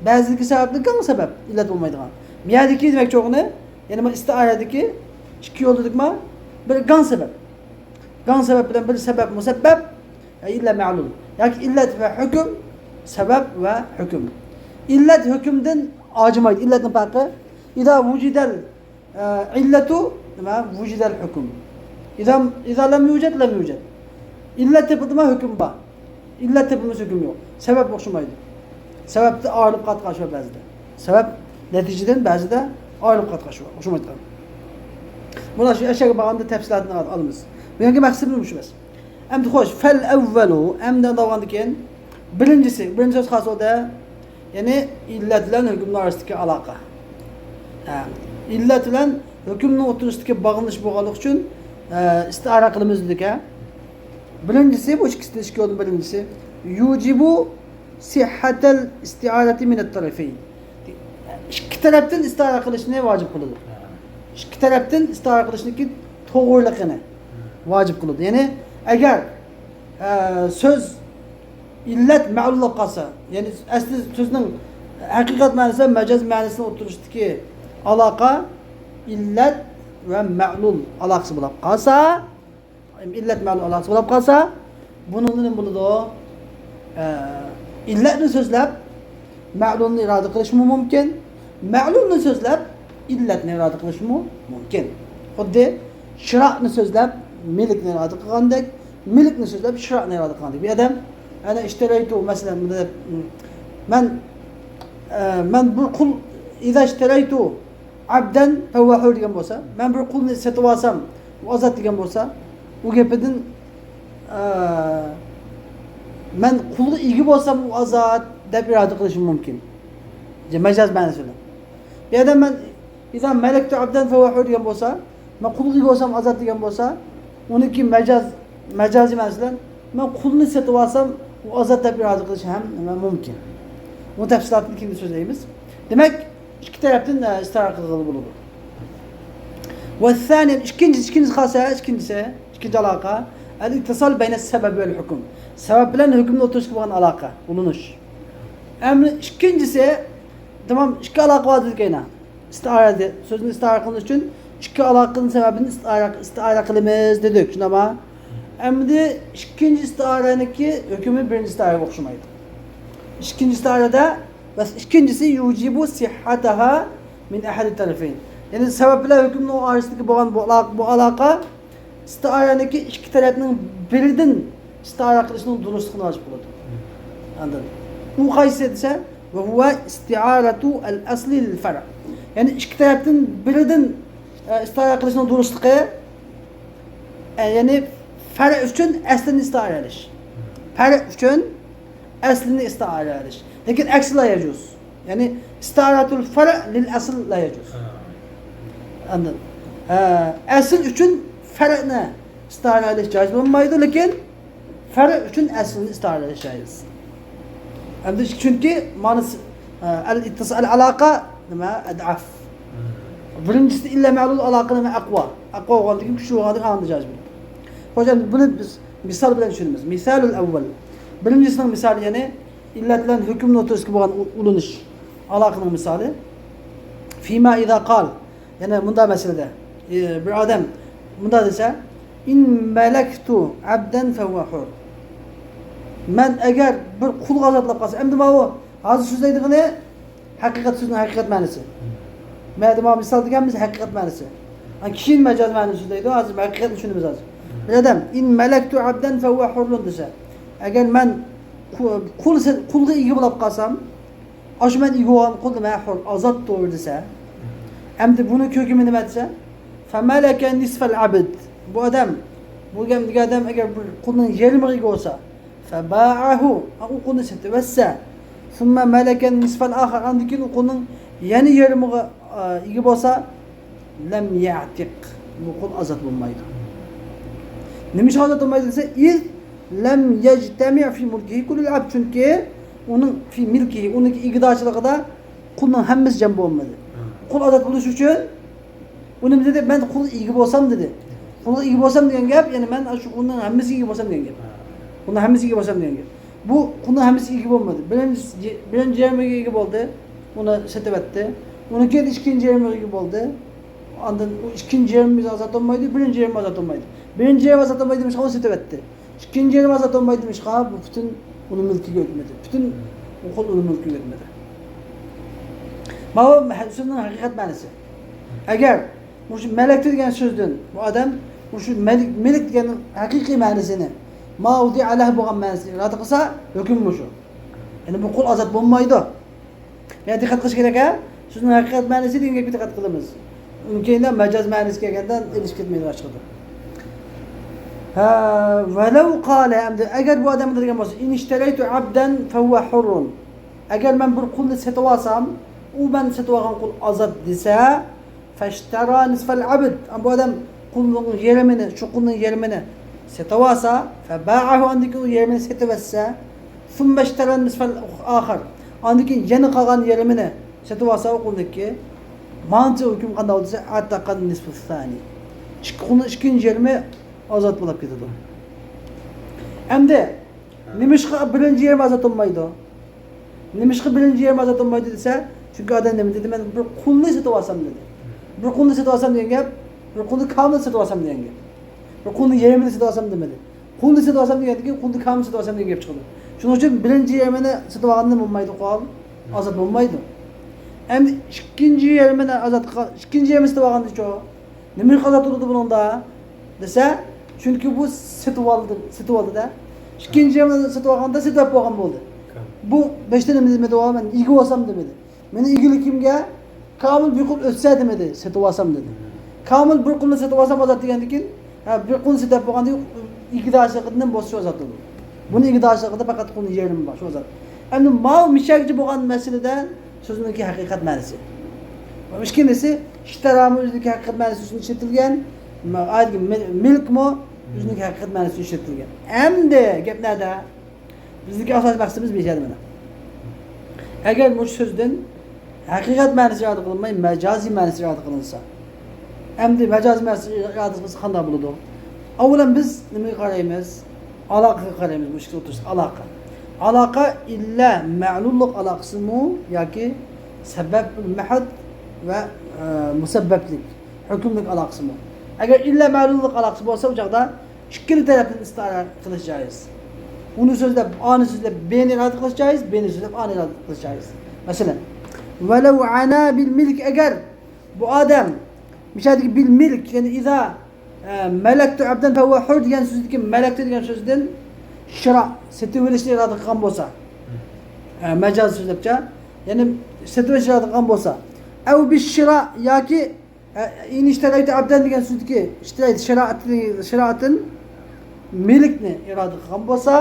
بەزىدىكى سەۋەبنى گاڭ سەۋەب، ئىللەت بولمايدىغان. بۇ يەردىكى دېمەكچى بولغىنى، يەنى ما ئىستىئارەدىكى ئىككى يول دېدۇقما، بىر گاڭ سەۋەب. گاڭ سەۋەب بىلەن بىر سەۋەب مۇسەببەب، ئە، ئىللە مەلۇل. ياكى ئىللەت ۋە ھۆكۈم، سەۋەب ۋە ھۆكۈم. ئىللەت ھۆكۈمدىن ئاجىمايدۇ. ئىللەتنىڭ پەرقى، ئىدا ۋۇجىدەل ئىللەتۇ نېمە؟ ۋۇجىدەل ھۆكۈم. ئىزا، ئىزا لەم يۇجەد، لەم يۇجەد. ئىللەت تېپىلدىما، ھۆكۈم بار. ئىللەت تېپىلمىسا، ھۆكۈم يوق. سەۋەب ئوخشىمايدۇ. سەۋەبتە ئايرىلىپ قالىدىغان ئىش بار بەزىدە. سەۋەب نەتىجىدىن بەزىدە ئايرىلىپ قالىدىغان ئىش بار، ئوخشىمايدىغان. بۇنى شۇ ئەشەگە بارغاندا تەپسىلاتىنى ئالىمىز. بۈگۈنكى مەقسىتىمىز مۇشۇ بەس. ئەمدى خوش، فەل ئەۋۋەلۇ، ئەمدى دەۋاندىن كېيىن بىرىنچىسى، بىرىنچى سۆز خاسۇدە، يەنى ئىللەت بىلەن ھۆكۈمنىڭ ئارىسىدىكى ئالاقە. ھە، ئىللەت بىلەن ھۆكۈمنىڭ ئوتتۇرىسىدىكى باغلىنىش بولغانلىقى ئۈچۈن، ئە، ئىستىئارە قىلىمىز دېدىك، ھە. بىرىنچىسى، بۇ ئىككىسى، ئىككى يولدىن بىرىنچىسى، يۇجىبۇ سىھھەتەل ئىستىئارەتى مىنەت تەرەفەين. ئىككى تەرەپتىن ئىستىئارە قىلىشنى ۋاجىپ قىلىدۇ. ئىككى تەرەپتىن ئىستىئارە قىلىشنىڭكى توغرىلىقىنى ۋاجىپ قىلىدۇ. يەنى ئەگەر، ئە، سۆز ئىللەت مەلۇل بولۇپ قالسا، يەنى ئەسلى سۆزنىڭ ھەقىقەت مەنىسى ۋە مەجاز مەنىسىنىڭ ئوتتۇرىسىدىكى ئالاقە ئىللەت ۋە مەلۇل ئالاقىسى بولۇپ قالسا، ئىللەت مەلۇل ئالاقىسى بولۇپ قالسا، بۇنىڭدا نېمە بولىدۇ؟ ئە، ئىللەتنى سۆزلەپ، مەلۇلنى ئىرادە قىلىشمۇ مۇمكىن. مەلۇلنى سۆزلەپ، ئىللەتنى ئىرادە قىلىشمۇ مۇمكىن. خۇددى شىرائنى سۆزلەپ، مۈلۈكنى ئىرادە قىلغاندەك، مۈلۈكنى سۆزلەپ، شىرائنى ئىرادە قىلغاندەك. بىر ئادەم، ئەنە، ئىشتەرەيتۇ، مەسىلەن، بۇنى دەپ، مەن، ئە، مەن بىر قۇل، ئىزا ئىشتەرەيتۇ ئابدەن فەھۇۋە ھۇر دېگەن بولسا، مەن بىر قۇلنى سېتىۋالسام، ئۇ ئازاد دېگەن بولسا، ئۇ گېپىدىن، ئە، مەن قۇلغا ئىگە بولسام، ئۇ ئازاد دەپ ئىرادە قىلىشىم مۇمكىن. مەجاز مەنىسى بىلەن. بۇ يەردە مەن ئىزا مەلەكتۇ ئابدەن فەھۇۋە ھۇر دېگەن بولسا، مەن قۇلغا ئىگە بولسام، ئازاد دېگەن بولسا، ئۇنىڭكى مەجاز، مەجازىي مەنىسى بىلەن مەن قۇلنى سېتىۋالسام، ئۇ ئازاد دەپ ئىرادە قىلىش ھەم نېمە مۇمكىن. بۇنىڭ تەپسىلاتىنى كېيىن سۆزلەيمىز. دېمەك، ئىككى تەرەپتىن، ئە، ئىستىئارە قىلغىلى بولىدۇ. ۋەسسانىيەتۇ، ئىككىنچى، ئىككىنچىسى قالسا، ئىككىنچىسى، ئىككىنچى ئالاقە، ئەل ئىتتىسال بەينە سەۋەب ۋەل ھۆكۈم. سەۋەب بىلەن ھۆكۈمنىڭ ئوتتۇرىسىدىكى بولغان ئالاقە، ئۇلىنىش. ئەمدى ئىككىنچىسى، تامام، ئىككى ئالاقە بار دېدۇك ئەينە. ئىستىئارە دە-، سۆزنى ئىستىئارە قىلىش ئۈچۈن ئىككى ئالاقىنىڭ سەۋەبىنى ئىستىئارە، ئىستىئارە قىلىمىز دېدۇق، شۇنداقمۇ؟ ئەمدى ئىككىنچى ئىستىئارەنىڭكى ھۆكمى بىرىنچى ئىستىئارەگە ئوخشىمايدۇ. ئىككىنچى ئىستىئارەدە، بەس، ئىككىنچىسى يۇجىبۇ سىھھەتەھا مىن ئەھەدى تەرەفەين. يەنى سەۋەب بىلەن ھۆكۈمنىڭ ئارىسىدىكى بولغان بۇ ئالاقە، بۇ ئالاقە ئىستىئارەنىڭكى ئىككى تەرەپنىڭ بىرىدىن ئىستىئارە قىلىشنىڭ دۇرۇسلۇقىنى ۋاجىپ قىلىدۇ. ئاندىن ئۇ قايسى دېسە، ۋە ھۇۋە ئىستىئارەتۇ ئەل ئەسلى لىل فەرع. يەنى ئىككى تەرەپتىن بىرىدىن، ئە، ئىستىئارە قىلىشنىڭ دۇرۇسلۇقى، ئە، يەنى فەرع ئۈچۈن ئەسلىنى ئىستىئارە قىلىش. فەرع ئۈچۈن ئەسلىنى ئىستىئارە قىلىش. لېكىن ئەكسى لا يەجۇز. يەنى ئىستىئارەتۇل فەرع لىل ئەسل لا يەجۇز. ئاندىن، ئە، ئەسل ئۈچۈن فەرئنى ئىستىئارە قىلىش جائىز بولمايدۇ، لېكىن فەرع ئۈچۈن ئەسلىنى ئىستىئارە قىلىش جائىز. ئەمدى چۈنكى مانىسى، ئە، ئەل ئىتتىسال، ئەل ئالاقە نېمە؟ ئەدئەف. بىرىنچىسى ئىللە مەلۇل ئالاقە نېمە؟ ئەقۋا. ئەقۋا بولغاندىن كېيىن، كۈچلۈك بولغاندىن كېيىن ئاندىن جائىز بولىدۇ. خوش، ئەمدى بۇنى بىز مىسال بىلەن چۈشىنىمىز. مىسالۇل ئەۋۋەل. بىرىنچىسىنىڭ مىسالى، يەنى ئىللەت بىلەن ھۆكۈمنىڭ ئوتتۇرىسىدىكى بولغان ئۇ-، ئۇلىنىش ئالاقىنىڭ مىسالى. فىما ئىزا قال. يەنە مۇنداق مەسىلىدە، ئى، بىر ئادەم مۇنداق دېسە، ئىن مەلەكتۇ ئەبدەن فەھۇۋە ھۇر. مەن ئەگەر بىر قۇلغا ئازادلاپ قالسام، ئەمدى ماۋۇ ھازىر سۆزلەيدىغىنى ھەقىقەت، سۆزنىڭ ھەقىقەت مەنىسى. مەدە ماۋۇ مىسال دېگەنىمىز ھەقىقەت مەنىسى. ئا، كېيىن مەجاز مەنىسى سۆزلەيدۇ، ھازىر ھەقىقەتنى چۈشىنىمىز ھازىر. بىر ئادەم، ئىن مەلەكتۇ ئەبدەن فەھۇۋە ھۇررۇن دېسە، ئەگەر مەن قۇ-، قۇل سە-، قۇلغا ئىگە بولۇپ قالسام، ئاشۇ مەن ئىگە بولغان قۇل نېمە؟ ھۇر، ئازادتۇر دېسە. ئەمدى بۇنىڭ ھۆكمى نېمە دېسە؟ فەمەلەكە نىسفەل ئەبد. بۇ ئادەم، بۇ گەپ دېگەن ئادەم ئەگەر بىر قۇلنىڭ يېرىمىغا ئىگە بولسا، فەبائەھۇ، ئۇ قۇلنى سېتىۋەتسە، ثم ملك النصف الآخر، ئاندىن كېيىن ئۇ قۇلنىڭ يەنە يېرىمىغا، ئا، ئىگە بولسا، لم يعتق، بۇ قۇل ئازاد بولمايدۇ. نېمە ئۈچۈن ئازاد بولمايدۇ دېسە، إذ لم يجتمع في ملكه كل العبد، چۈنكى ئۇنىڭ في ملكه، ئۇنىڭ ئىگىدارچىلىقىدا قۇلنىڭ ھەممىسى جەم بولمىدى. قۇل ئازاد بولۇش ئۈچۈن ئۇ نېمە دېدى؟ مەن قۇلغا ئىگە بولسام دېدى. قۇلغا ئىگە بولسام دېگەن گەپ، يەنى مەن شۇ قۇلنىڭ ھەممىسىگە ئىگە بولسام دېگەن گەپ. قۇلنىڭ ھەممىسىگە ئىگە بولسام دېگەن گەپ. بۇ قۇلنىڭ ھەممىسىگە ئىگە بولمىدى. بىرىنچى، بىرىنچى يېرىمىگە ئىگە بولدى. ئۇنى سېتىۋەتتى. ئۇنىڭ كېيىن ئىككىنچى يېرىمىگە ئىگە بولدى. ئاندىن ئۇ ئىككىنچى يېرىمى ئازاد بولمايدۇ، بىرىنچى يېرىمى ئازاد بولمايدۇ. بىرىنچى يېرىمى ئازاد بولمايدۇ، دېمىشقا ئۇنى سېتىۋەتتى. ئىككىنچى يېرىم ئازاد بولمايدۇ، دېمىشقا بۇ پۈتۈن ئۇنىڭ مۈلكىگە ئۆتمىدى. پۈتۈن ئۇ قۇل ئۇنىڭ مۈلكىگە ئۆتمىدى. ماۋۇ سۆزنىڭ ھەقىقەت مەنىسى. ئەگەر مۇشۇ مەلەكتۇ دېگەن سۆزدىن بۇ ئادەم مۇشۇ مەلىك، مىلك دېگەن ھەقىقىي مەنىسىنى، ما ۋۇدىئە لەھ بولغان مەنىسىنى ئىرادە قىلسا، ھۆكۈم مۇشۇ. يەنى بۇ قۇل ئازاد بولمايدۇ. يەنە دىققەت قىلىش كېرەك، ھە؟ سۆزنىڭ ھەقىقەت مەنىسى دېگەن گەپكە دىققەت قىلىمىز. ئۇنىڭ كېيىن مەجاز مەنىسى كەلگەندە ئېلىشىپ كەتمەيدۇ باشقىدا. ھە، ۋەلەۋ قالە، ئەمدى ئەگەر بۇ ئادەم دېگەن بولسا، ئىن ئىشتەرەيتۇ ئەبدەن فەھۇۋە ھۇررۇن. ئەگەر مەن بىر قۇلنى سېتىۋالسام، ئۇ مەن سېتىۋالغان قۇل ئازاد دېسە، فەشتەرا نىسفەل ئەبد. بۇ ئادەم قۇلنىڭ يېرىمىنى، شۇ قۇلنىڭ يېرىمىنى سېتىۋالسا، فەبائەھۇ، ئاندىن كېيىن ئۇ يېرىمىنى سېتىۋەتسە، ثم اشترى النصف الآخر. ئاندىن كېيىن يەنە قالغان يېرىمىنى سېتىۋالسا ئۇ قۇلنىڭكى. مانچە ھۆكۈم قانداق بولدى دېسە، ئەتەقە نىسفۇ سانى. ئىككى قۇلنىڭ ئىككىنچى يېرىمى ئازاد بولۇپ كېتىدۇ. ئەمدى نېمىشقا بىرىنچى يېرىم ئازاد بولمايدۇ؟ نېمىشقا بىرىنچى يېرىم ئازاد بولمايدۇ دېسە، چۈنكى ئادەم نېمە دېدى؟ مەن بىر قۇلنى سېتىۋالسام دېدى. بىر قۇلنى سېتىۋالسام دېگەن گەپ، بىر قۇلنى كامىل سېتىۋالسام دېگەن گەپ. بىر قۇلنى يېرىمىنى سېتىۋالسام دېمىدى. قۇلنى سېتىۋالسام دېگەندىن كېيىن قۇلنى كامىل سېتىۋالسام دېگەن گەپ چىقىدۇ. شۇنىڭ ئۈچۈن بىرىنچى يېرىمىنى سېتىۋالغاندىن بولمايدۇ قۇل. ئازاد بولمايدۇ. ئەمدى ئىككىنچى يېرىمىنى ئازاد قىل-، ئىككىنچى يېرىمىنى سېتىۋالغاندىچۇ؟ نېمە ئىقتىدار تۇرىدۇ بۇنىڭدا دېسە، چۈنكى بۇ سېتىۋالدى، سېتىۋالدى-دە. ئىككىنچى يېرىمنى سېتىۋالغاندا سېتىۋەپ بولغان بولدى. بۇ بەشتە نېمە دېمىدى؟ مەن ئىگە بولسام دېمىدى. مېنىڭ ئىگىلىكىمگە كامىل بىر قۇل ئۆتسە دېمىدى، سېتىۋالسام دېدى. كامىل بىر قۇلنى سېتىۋالسام ئازاد دېگەندىكىن، ھە، بىر قۇلنى سېتىپ بولغاندىن كېيىن ئىگىدارچىلىقىدىن بولسا شۇ ئازاد بولىدۇ. بۇنى ئىگىدارچىلىقىدا پەقەت قۇلنىڭ يېرىمى بار، شۇ ئازاد. ئەمدى ماۋۇ مىشەگىچە بولغان مەسىلىدە سۆزنىڭكى ھەقىقەت مەنىسى. ئىككىنچىسى، ئىشتەرامۇ ئۆزىنىڭكى ھەقىقەت مەنىسى ئۈچۈن ئىشلىتىلگەن، مىلكمۇ ئۆزىنىڭكى ھەقىقەت مەنىسى ئۈچۈن ئىشلىتىلگەن. ئەمدى گەپ نەدە؟ بىزنىڭكى ئاساسىي مەقسىتىمىز بىر يەردە مانا. ئەگەر مۇشۇ سۆزدىن ھەقىقەت مەنىسى ئىرادە قىلىنماي، مەجازىي مەنىسى ئىرادە قىلىنسا، ئەمدى مەجازىي مەنىسى ئىرادە قىلسا قانداق بولىدۇ؟ ئاۋۋالەن بىز نېمىگە قارايمىز؟ ئالاقىغا قارايمىز، بۇ ئىككىسى ئوتتۇرىسىدا ئالاقە. ئالاقە ئىللە مەلۇللۇق ئالاقىسىمۇ ياكى سەبەب مەھەد ۋە، ئە، مۇسەببەپلىك، ھۆكۈملۈك ئالاقىسىمۇ؟ ئەگەر ئىللە مەلۇللۇق ئالاقىسى بولسا، ئۇ چاغدا ئىككىلا تەرەپتىن ئىستىئارە قىلىش جائىز. ئۇنى سۆزلەپ، ئانى سۆزلەپ، بېنى ئىرادە قىلىش جائىز، بېنى سۆزلەپ، ئانى ئىرادە قىلىش جائىز. مەسىلەن، ۋەلەۋ ئانا بىل مىلك، ئەگەر بۇ ئادەم مىشەدىكى بىل مىلك، يەنى ئىزا، ئە، مەلەكتۇ ئەبدەن فەھۇۋە ھۇر دېگەن سۆزدىكى مەلەكتۇ دېگەن سۆزدىن شىرا، سېتىۋېلىشنى ئىرادە قىلغان بولسا، ئە، مەجاز سۆزلەپچە، يەنى سېتىۋېلىشنى ئىرادە قىلغان بولسا، ئەۋ بىش شىرا ياكى ئە، ئىن ئىشتەرەيتە ئەبدەن دېگەن سۆزدىكى ئىشتەرەيتە شىرائەتنى، شىرائەتىن مىلكنى ئىرادە قىلغان بولسا،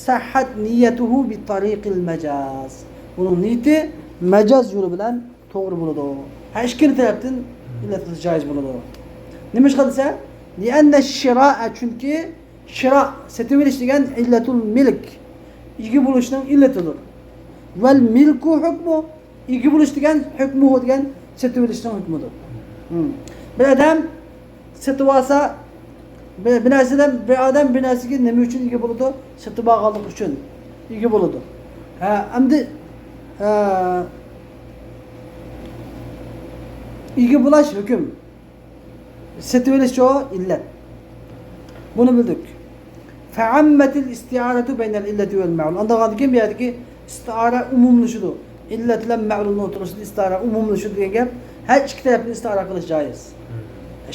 سەھھەت نىيەتۇھۇ بىتارىقىل مەجاز. بۇنىڭ نىيىتى مەجاز يولى بىلەن توغرا بولىدۇ. ھە، ئىككىلا تەرەپتىن ئىللەت قىلىش جائىز بولىدۇ. نېمىشقا دېسە، لىئەننە شىرائە، چۈنكى شىرا، سېتىۋېلىش دېگەن ئىللەتۇل مىلك، ئىگە بولۇشنىڭ ئىللىتىدۇر. ۋەل مىلكۇ ھۆكمۇ، ئىگە بولۇش دېگەن ھۆكمۇھۇ دېگەن سېتىۋېلىشنىڭ ھۆكمىدۇر. ھىم. بىر ئادەم سېتىۋالسا، بىر، بىر نەرسىدىن، بىر ئادەم بىر نەرسىگە نېمە ئۈچۈن ئىگە بولىدۇ؟ سېتىۋالغانلىقى ئۈچۈن ئىگە بولىدۇ. ھە، ئەمدى، ھە، ئىگە بولاش ھۆكۈم. سېتىۋېلىشچۇ ئىللەت. بۇنى بىلدۇق. فەئەممەتىل ئىستىئارەتۇ بەينەل ئىللەتى ۋەل مەلۇل. ئاندىن كېيىن بۇ يەردىكى ئىستىئارە ئومۇملىشىدۇ. ئىللەت بىلەن مەلۇلنىڭ ئوتتۇرىسىدا ئىستىئارە ئومۇملىشىدۇ دېگەن گەپ. ھەر ئىككى تەرەپنى ئىستىئارە قىلىش جائىز.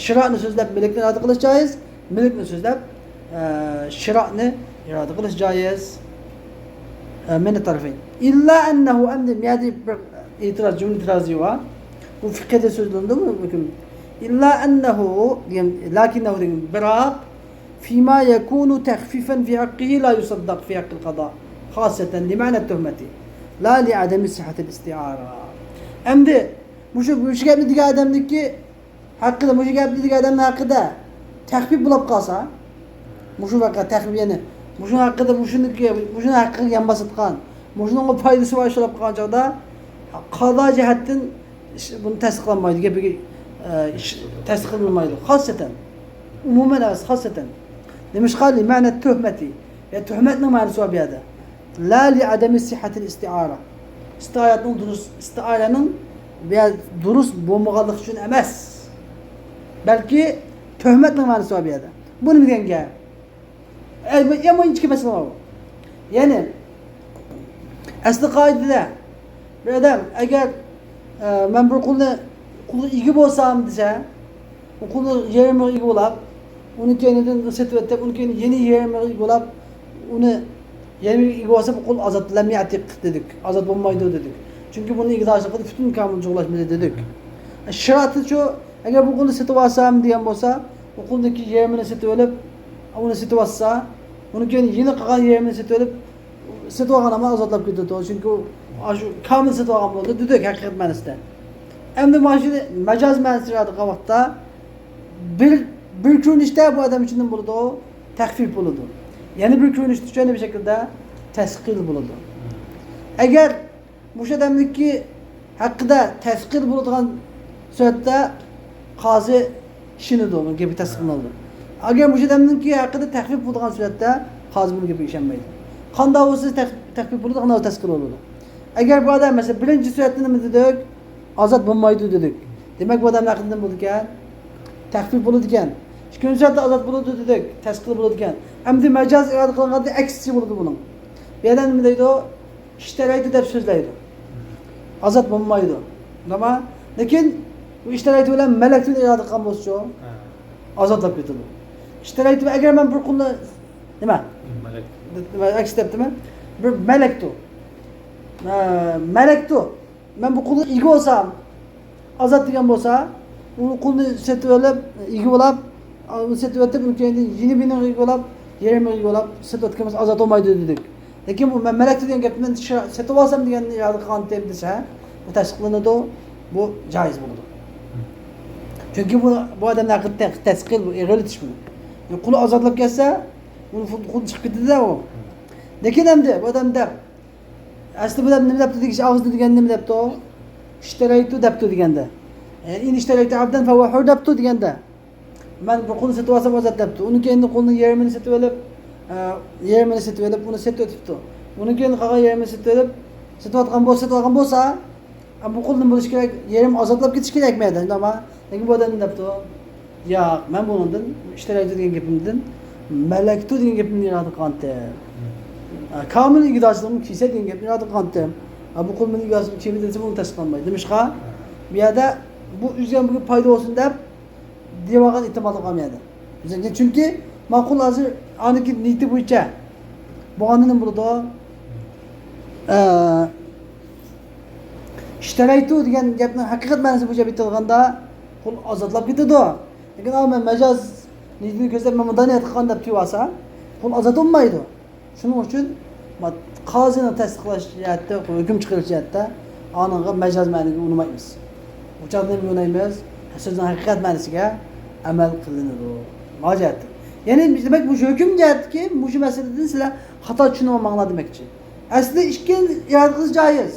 شىرانى سۆزلەپ مىلكنى ئىرادە قىلىش جائىز. مىلكنى سۆزلەپ، ئە، شىرانى ئىرادە قىلىش جائىز. ئە، مىنەت تەرەفەين. ئىللا ئەننەھۇ، ئەمدى بۇ يەردە بىر ئېتىراز، جۈملە ئېتىرازى بار. بۇ فىقھىدە سۆزلىنىدۇ بۇ ھۆكۈم. ئىللا ئەننەھۇ دېگەن، لەكىننەھۇ دېگەن، بىراق، فىما يەكۇنۇ تەخفىفەن فى ھەققىھى لا يۇسەددەق فى ھەققىل قەزا، خاسسەتەن لىمەنەت تۆھمەتى، لا لىئەدەمى سىھھەتىل ئىستىئارە. ئەمدى مۇشۇ، مۇشۇ گەپنى دېگەن ئادەمنىڭكى ھەققىدە، مۇشۇ گەپنى دېگەن ئادەمنىڭ ھەققىدە تەخفىپ بولۇپ قالسا، مۇشۇ ۋەقە تەخفىپ، يەنى مۇشۇنىڭ ھەققىدە، مۇشۇنىڭكى، مۇشۇنىڭ ھەققىگە يان باسىدىغان، مۇشۇنىڭغا پايدىسى بار ئىش بولۇپ قالغان چاغدا، قازا جەھەتتىن ئىش، بۇنى تەستىقلانمايدۇ، گەپىگە، ئە، ئىش تەستىقلانمايدۇ. خاسسەتەن. ئومۇمەن ئەمەس، خاسسەتەن. نېمىشقا؟ لىمەنەت تۆھمەتى. يا تۆھمەتنىڭ مەنىسى بار بۇ يەردە. لا لىئەدەمى سىھھەتىل ئىستىئارە. ئىستىئارەنىڭ دۇرۇس، ئىستىئارەنىڭ بۇ يەردە دۇرۇس بولمىغانلىقى ئۈچۈن ئەمەس. بەلكى تۆھمەتنىڭ مەنىسى بار بۇ يەردە. بۇ نېمە دېگەن گەپ؟ ئە، بۇ يامان ئىچكى مەسىلە بار. يەنى، ئەسلى قائىدىدە بىر ئادەم ئەگەر، ئە، مەن بىر قۇلنى، قۇلغا ئىگە بولسام دېسە، ئۇ قۇلنى يېرىمىغا ئىگە بولاپ، ئۇنى كەينىدىن سېتىۋېتىپ، ئۇنى كەينىدىن يەنە يېرىمىغا ئىگە بولاپ، ئۇنى يېرىمىغا ئىگە بولسا، بۇ قۇل ئازاد، لەم يەتىق دېدۇق. ئازاد بولمايدۇ دېدۇق. چۈنكى بۇنىڭ ئىگىدارچىلىقىدا پۈتۈن كامىل جۇغلاشمىدى دېدۇق. شارائىتىچۇ، ئەگەر بۇ قۇلنى سېتىۋالسام دېگەن بولسا، بۇ قۇلنىڭكى يېرىمىنى سېتىۋېلىپ، ئۇنى سېتىۋاتسا، ئۇنىڭ كەينىدىن يەنە قالغان يېرىمىنى سېتىۋېلىپ، سېتىۋالغان ئەمەس، ئازادلاپ كېتىدۇ. چۈنكى ئۇ، ئاشۇ كامىل سېتىۋالغان بولدى دېدۇق ھەقىقەت مەنىسىدە. ئەمدى مانا شۇنى مەجاز مەنىسىدە ئېلىۋاتقان ۋاقىتتا بىر، بىر كۆرۈنۈشتە بۇ ئادەم ئۈچۈن نېمە بولىدۇ؟ تەخفىف بولىدۇ. يەنە بىر كۆرۈنۈشتە شۇ شەكىلدە تەسقىل بولىدۇ. ئەگەر مۇشۇ ئادەمنىڭكى ھەققىدە تەسقىل بولىدىغان سۈرەتتە قازى ئىشىنىدۇ، ئۇنىڭ گېپى تەسدىقلىنىدۇ. ئەگەر مۇشۇ ئادەمنىڭكى ھەققىدە تەخفىف بولىدىغان سۈرەتتە قازى بۇنىڭ گېپىگە ئىشەنمەيدۇ. قانداق بولسا تەخ-، تەخفىف بولىدۇ، قانداق تەسقىل بولىدۇ. ئەگەر بۇ ئادەم، مەسىلەن، بىرىنچى سۈرەتتە نېمە دېدۇق؟ ئازاد بولمايدۇ دېدۇق. دېمەك، بۇ ئادەمنىڭ ھەققىدە نېمە بولىدىكەن؟ تەخفىف بولىدىكەن. ئىككىنچى سۈرەتتە ئازاد بولىدۇ دېدۇق، تەسقىل بولىدىكەن. ئەمدى مەجاز ئىرادە قىلىنغاندا ئەكسىچە بولىدۇ بۇنىڭ. بۇ ئادەم نېمە دەيدۇ؟ ئىشتەرەيتۇ دەپ سۆزلەيدۇ. ئازاد بولمايدۇ. تامام. لېكىن بۇ ئىشتەرەيتۇ بىلەن مەلەكتۇنى ئىرادە قىلغان بولسىچۇ؟ ھە. ئازادلاپ كېتىدۇ. ئىشتەرەيتۇ، ئەگەر مەن بىر قۇلنى، نېمە؟ مەلەك. نېمە، ئەكس دەپتىمەن. بىر مەلەكتۇ. ھە، مەلەكتۇ. مەن بۇ قۇلغا ئىگە بولسام، ئازاد دېگەن بولسا، ئۇ قۇلنى سېتىۋېلىپ، ئىگە بولاپ، ئۇنى سېتىۋېتىپ، ئۇنىڭ كەينىدىن يېنى بىرىنىڭ ئىگە بولاپ، يېرىمىغا ئىگە بولاپ، سېتىۋەتكەن بولسا ئازاد بولمايدۇ دېدۇق. لېكىن بۇ مەن مەلەكتۇ دېگەن گەپنى سېتىۋالسام دېگەننى ئىرادە قىلغانتىم دېسە، بۇ تەستىقلىنىدۇ، بۇ جايىز بولىدۇ. چۈنكى بۇ، بۇ ئادەمنىڭ ھەققىدە تەس-، تەسقىل، بۇ ئېغىرلىتىش بۇ. قۇلى ئازادلاپ كەتسە، ئۇنى خۇد-، خۇددى چىقىپ كېتىدۇ-دە ئۇ. لېكىن ئەمدى بۇ ئادەم دەپ، ئەسلى بۇ دەپ نېمە دەپتۇ دېگۈچە ئاغزىدا دېگەندە نېمە دەپتۇ؟ ئىشتەرەيتۇ دەپتۇ دېگەندە. ئە، ئىن ئىشتەرەيتۇ ئەبدەن فەھۇۋە ھۇر دەپتۇ دېگەندە. مەن بۇ قۇلنى سېتىۋالسام ئازاد دەپتۇ. ئۇنىڭ كەينىدىن قۇلنىڭ يېرىمىنى سېتىۋېلىپ، ئە، يېرىمىنى سېتىۋېلىپ، ئۇنى سېتىۋېتىپتۇ. ئۇنىڭ كەينىدىن قالغان يېرىمىنى سېتىۋېلىپ، سېتىۋاتقان بولسا، سېتىۋالغان بولسا، ئە، بۇ قۇل نېمە بولۇشى كېرەك؟ يېرىم ئازادلاپ كېتىشى كېرەكمۇ ئەمدى؟ لېكىن بۇ ئادەم نېمە دەپتۇ؟ ياق، مەن بۇنىڭدىن ئىشتەرەيتۇ دېگەن گېپىمدىن، مەلەكتۇ دېگەن گېپىمدىن ئىرادە قىلغانتىم. ئە، كامىل ئىگىدارچىلىقىم كېسە دېگەن گەپنى ئىرادە قىلغانتىم. ئە، بۇ قۇل مېنىڭ ئىگىدارچىلىقىم كېمىدە دېسە، بۇنى تەستىقلانمايدۇ. نېمىشقا؟ بۇ يەردە بۇ ئۈزگەن بۇ پايدا بولسۇن دەپ، دېۋالغان ئېھتىماللىق بار بۇ يەردە. چۈنكى ماقۇل ھازىر ئانىكى نىيىتى بويىچە بولغاندا نېمە بولىدۇ؟ ئە، ئىشتەرەيتۇ دېگەن گەپنىڭ ھەقىقەت مەنىسى بويىچە ئېلىپ ئېيتىلغاندا، قۇل ئازادلاپ كېتىدۇ. لېكىن ئا، مەن مەجاز نىيىتىنى كۆرسەتمەي مۇنداق نىيەت قىلغان دەپ تۇرۇۋالسا، قۇل ئازاد بولمايدۇ. شۇنىڭ ئۈچۈن ما-، قازىنىڭ تەستىقلاش جەھەتتە، ھۆكۈم چىقىرىش جەھەتتە ئانىڭغا مەجاز مەنىگە ئۇنىمايمىز. ئۇ چاغدا نېمىگە ئۇنايمىز؟ سۆزنىڭ ھەقىقەت مەنىسىگە ئەمەل قىلىنىدۇ. ما جەھەتتە. يەنى، دېمەك، مۇشۇ ھۆكۈم جەھەتتىكى مۇشۇ مەسىلىدىن سىلەر خاتا چۈشىنىۋالماڭلار دېمەكچى. ئەسلى ئىككىنى ئىرادە قىلىش جايىز.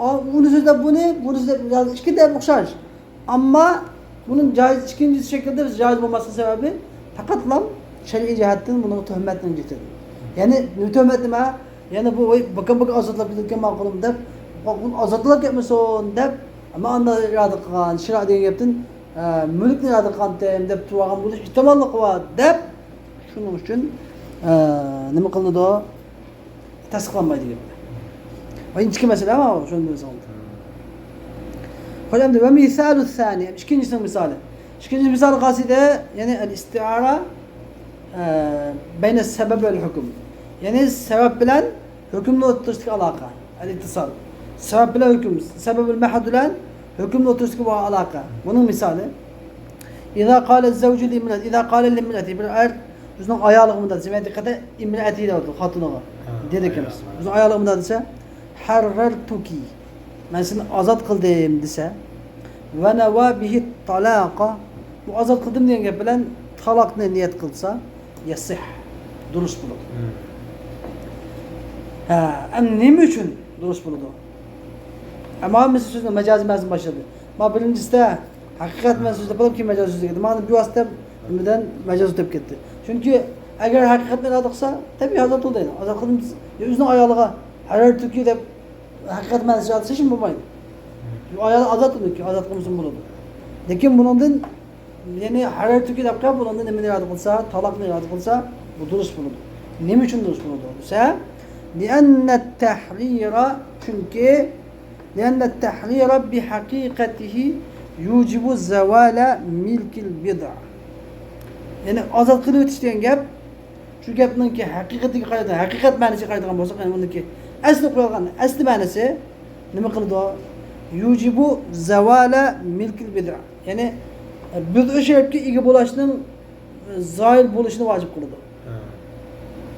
ئا، ئۇنى سۆزلەپ بۇنى، بۇنى سۆزلەپ، يا، ئىككى دەپ ئوخشاش. ئەمما بۇنىڭ جايىز، ئىككىنچى شەكىلدە جايىز بولماسلىقى سەۋەبى پەقەتلا شەرئىي جەھەتتىن بۇنىڭغا تۆھمەتنىڭ كېتىدۇ. يەنى نېمە تۆھمەت نېمە؟ يەنى بۇ، ۋاي، بىكار بىكار ئازادلاپ كېتىدىكەن ماقۇلۇم دەپ، بۇ ئازادلاپ كەتمىسۇن دەپ، ئەمما ئانداق ئىرادە قىلغان، شىرا دېگەن گەپتىن، ئە، مۈلۈكنى ئىرادە قىلغانتىم دەپ تۇرۇۋالغان بولۇش ئېھتىماللىقى بار دەپ، شۇنىڭ ئۈچۈن، ئە، نېمە قىلىنىدۇ؟ تەستىقلانمايدۇ گەپ. ۋە ئىنچىكە مەسىلە، ئەمما شۇنى بىلسەڭ. خوش، ئەمدى ۋە مىسالۇ سانى، ئىككىنچىسىنىڭ مىسالى. ئىككىنچى مىسال قايسىدى؟ يەنى ئەل ئىستىئارە، ئە، بەينە سەبەب ۋەل ھۆكۈم. يەنى سەۋەب بىلەن ھۆكۈمنىڭ ئوتتۇرىسىدىكى ئالاقە. ئەل ئىتتىسال. سەۋەب بىلەن ھۆكۈم. سەبەبۇل مەھەد بىلەن ھۆكۈمنىڭ ئوتتۇرىسىدىكى بولغان ئالاقە. بۇنىڭ مىسالى. ئىزا قالە زەۋجۇ لىمرەئەتى، ئىزا قالە لىمرەئەتى، بىر ئەر ئۆزىنىڭ ئايالىغا مۇنداق دېسە، مەن دىققەت ئېتىڭ، ئىمرەئەتى دەۋاتىدۇ، خوتۇنىغا. ھە، دېدۇق ئەمەس. ئايالىغا. ئۆزىنىڭ ئايالىغا مۇنداق دېسە، ھەررەرتۇكى، مەن سېنى ئازاد قىلدىم دېسە، ۋە نەۋا بىھىت تالاقا، بۇ ئازاد قىلدىم دېگەن گەپ بىلەن تالاقنى نىيەت قىلسا، يەسىھ، دۇرۇس بولىدۇ. ھە، ئەمدى نېمە ئۈچۈن دۇرۇس بولىدۇ؟ ئەمما مىسال سۆزنى مەجازىي مەنىسىنى باشلىدى. ما بىرىنچىسىدە ھەقىقەت مەنىسى سۆزلەپ بولۇپ، كېيىن مەجاز سۆزلىگەن. مانا بىۋاسىتە نېمىدىن مەجاز ئۆتۈپ كەتتى. چۈنكى ئەگەر ھەقىقەتنى ئىرادە قىلسا، تەبىئىي ئازاد بولدى. ئازاد قىلدىم، يا ئۆزىنىڭ ئايالىغا ھەررەرتۇكى دەپ ھەقىقەت مەنىسى ئىرادە قىلسا ھېچنېمە بولمايدۇ. ئايالى ئازاد ئۇنىڭكى، ئازاد قىلمىسىمۇ بولىدۇ. لېكىن بۇنىڭدىن، يەنى ھەررەرتۇكى دەپ قويۇپ، بۇنىڭدىن نېمىنى ئىرادە قىلسا، تالاقنى ئىرادە قىلسا، بۇ دۇرۇس بولىدۇ. نېمە ئۈچۈن دۇرۇس بولىدۇ دېسە، لىئەننەت تەھرىرە، چۈنكى لأن التحرير بحقيقته يوجب زوال ملك البضع. يەنى ئازاد قىلىۋېتىش دېگەن گەپ، شۇ گەپنىڭكى ھەقىقىتىگە قارايدىغان، ھەقىقەت مەنىسىگە قارايدىغان بولساق، يەنى ئۇنىڭكى ئەسلى قويۇلغان ئەسلى مەنىسى نېمە قىلىدۇ؟ يوجب زوال ملك البضع. يەنى بىدئە شەرىپكە ئىگە بولۇشنىڭ زايىل بولۇشىنى ۋاجىپ قىلىدۇ. ھە.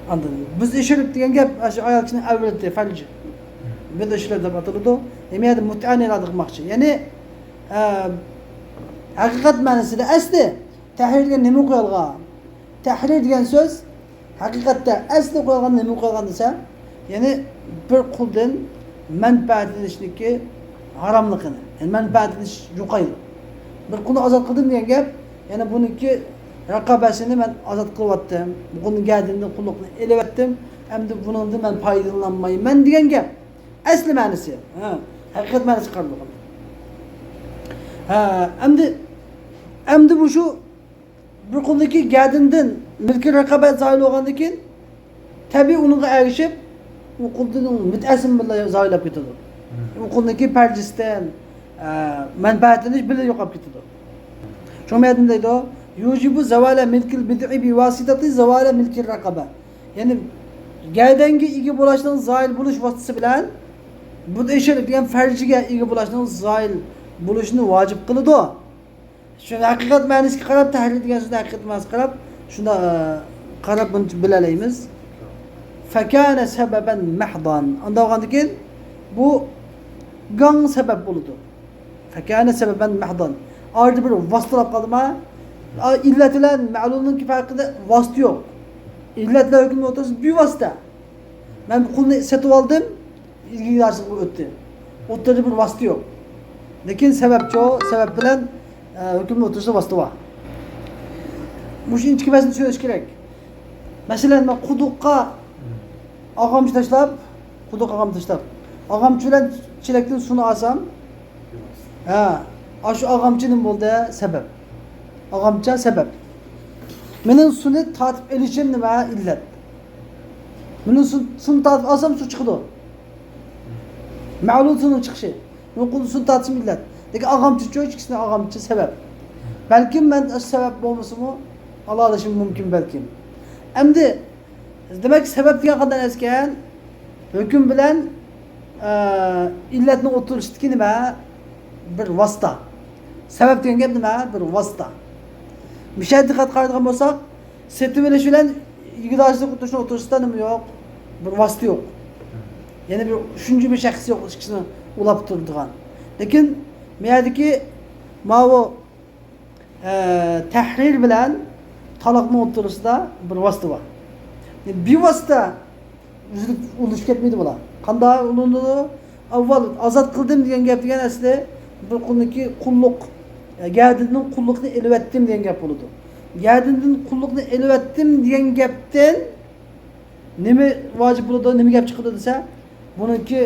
ئاندىن بىدئە شەرىپ دېگەن گەپ، ئاشۇ ئايال كىشىنىڭ ئەۋرىتى، پەرجى. ھە. بىدئە شەرىپ دەپ ئاتىلىدۇ. نېمە يەردە مۇتئەنى ئىرادە قىلماقچى. يەنى، ئە، ھەقىقەت مەنىسىدە ئەسلى تەھرىر دېگەن نېمە قويۇلغان؟ تەھرىر دېگەن سۆز ھەقىقەتتە ئەسلى قويۇلغان نېمە قويۇلغان دېسە، يەنى بىر قۇلدىن مەنپەئەتلىنىشنىڭكى ھاراملىقىنى، يەنى مەنپەئەتلىنىش يوقايدۇ. بىر قۇلنى ئازاد قىلدىم دېگەن گەپ، يەنى بۇنىڭكى رەقابەسىنى مەن ئازاد قىلىۋەتتىم، بۇ قۇلنىڭ گەدىنىدىن قۇللۇقنى ئېلىۋەتتىم، ئەمدى بۇنىڭدىن مەن پايدىلىنالمايمەن دېگەن گەپ. ئەسلى مەنىسى، ھە، ھەقىقەت مەنىسى قارىلىدۇ. ھە، ئەمدى، ئەمدى مۇشۇ بىر قۇلدىكى گەدىنىدىن مىلكى رەقابەت زايىل بولغاندىن كېيىن، تەبىئىي ئۇنىڭغا ئەگىشىپ، ئۇ قۇلدىنىڭ مۇتئەسىمۇ بىللە زايىللاپ كېتىدۇ. ئۇ قۇلدىكى پەرجىسىدىن، ئە، مەنپەئەتلىنىش بىللە يوقاپ كېتىدۇ. شۇ مەدىن دەيدۇ، يوجىبۇ زاۋالە مىلكىل بىدىئى بىۋاسىتەتى زاۋالە مىلكىل رەقابە. يەنى گەدەنگە ئىگە بولۇشنىڭ زايىل بولۇش ۋاسىتىسى بىلەن بۇ ئىشلىك دېگەن پەرجىگە ئىگە بولۇشنىڭ زايىل بولۇشىنى ۋاجىپ قىلىدۇ. شۇ ھەقىقەت مەنىسىگە قاراپ، تەھرىر دېگەن سۆزنىڭ ھەقىقەت مەنىسىگە قاراپ، شۇنداق، ئە، قاراپ بۇنى بىلەلەيمىز. فكان سببا محضا. ئانداق بولغاندىن كېيىن بۇ گاڭ سەۋەب بولىدۇ. فكان سببا محضا. ئارىدا بىر ۋاسىتە بولۇپ قالدىما؟ ئا، ئىللەت بىلەن مەلۇلنىڭكى پەرقىدە ۋاسىتە يوق. ئىللەت بىلەن ھۆكۈمنىڭ ئوتتۇرىسىدا بىۋاسىتە. مەن بۇ قۇلنى سېتىۋالدىم، ئىگىدارچىلىققا ئۆتتى. ئوتتۇرىدا بىر ۋاسىتە يوق. لېكىن سەۋەبچۇ، سەۋەب بىلەن، ئە، ھۆكۈمنىڭ ئوتتۇرىسىدا ۋاسىتە بار. مۇشۇ ئىنچىكە مەسىلىنى چۈشىنىش كېرەك. مەسىلەن، مەن قۇدۇققا ئاغامچا تاشلاپ، قۇدۇق ئاغامچا تاشلاپ، ئاغامچا بىلەن چېلەكتىن سۇنى ئالسام، ھە، ئاشۇ ئاغامچا نېمە بولدى؟ سەۋەب. ئاغامچا سەۋەب. مېنىڭ سۇنى تارتىپ ئېلىشىم نېمە؟ ئىللەت. مېنىڭ سۇ، سۇنى تارتىپ ئالسام، سۇ چىقىدۇ. مەلۇم سۇنىڭ چىقىشى. مېنىڭ قۇدۇق سۇنى تارتىشىم ئىللەت. لېكىن ئاغامچىچۇ، ئىككىسىنىڭ ئاغامچىسى سەۋەب. بەلكىم مەن سەۋەب بولمىسىمۇ، ئالالىشىم مۇمكىن بەلكىم. ئەمدى دېمەك، سەۋەب دېگەن قانداق نەرسىكەن؟ ھۆكۈم بىلەن، ئە، ئىللەتنىڭ ئوتتۇرىسىدىكى نېمە؟ بىر ۋاسىتە. سەۋەب دېگەن گەپ نېمە؟ بىر ۋاسىتە. مۇشۇ يەردە دىققەت قارىدىغان بولساق، سېتىۋېلىش بىلەن ئىگىدارچىلىق ئوتتۇرىسىنىڭ ئوتتۇرىسىدا نېمە يوق؟ بىر ۋاسىتە يوق. يەنى بىر ئۈچىنچى بىر شەخس يوق، ئىككىسىنى ئۇلاپ تۇرىدىغان. لېكىن مۇ يەردىكى ماۋۇ ئە، تەھرىر بىلەن تالاقنىڭ ئوتتۇرىسىدا بىر ۋاسىتە بار. بىۋاسىتە ئۈزۈلۈپ، ئۇلىشىپ كەتمەيدۇ بۇلار. قانداق ئۇلىنىدۇ؟ ئاۋۋال ئازاد قىلدىم دېگەن گەپ دېگەن ئەسلى بىر قۇلنىڭكى قۇللۇق، ئە، گەدىنىدىن قۇللۇقنى ئېلىۋەتتىم دېگەن گەپ بولىدۇ. گەدىنىدىن قۇللۇقنى ئېلىۋەتتىم دېگەن گەپتىن نېمە ۋاجىپ بولىدۇ، نېمە گەپ چىقىدۇ دېسە، بۇنىڭكى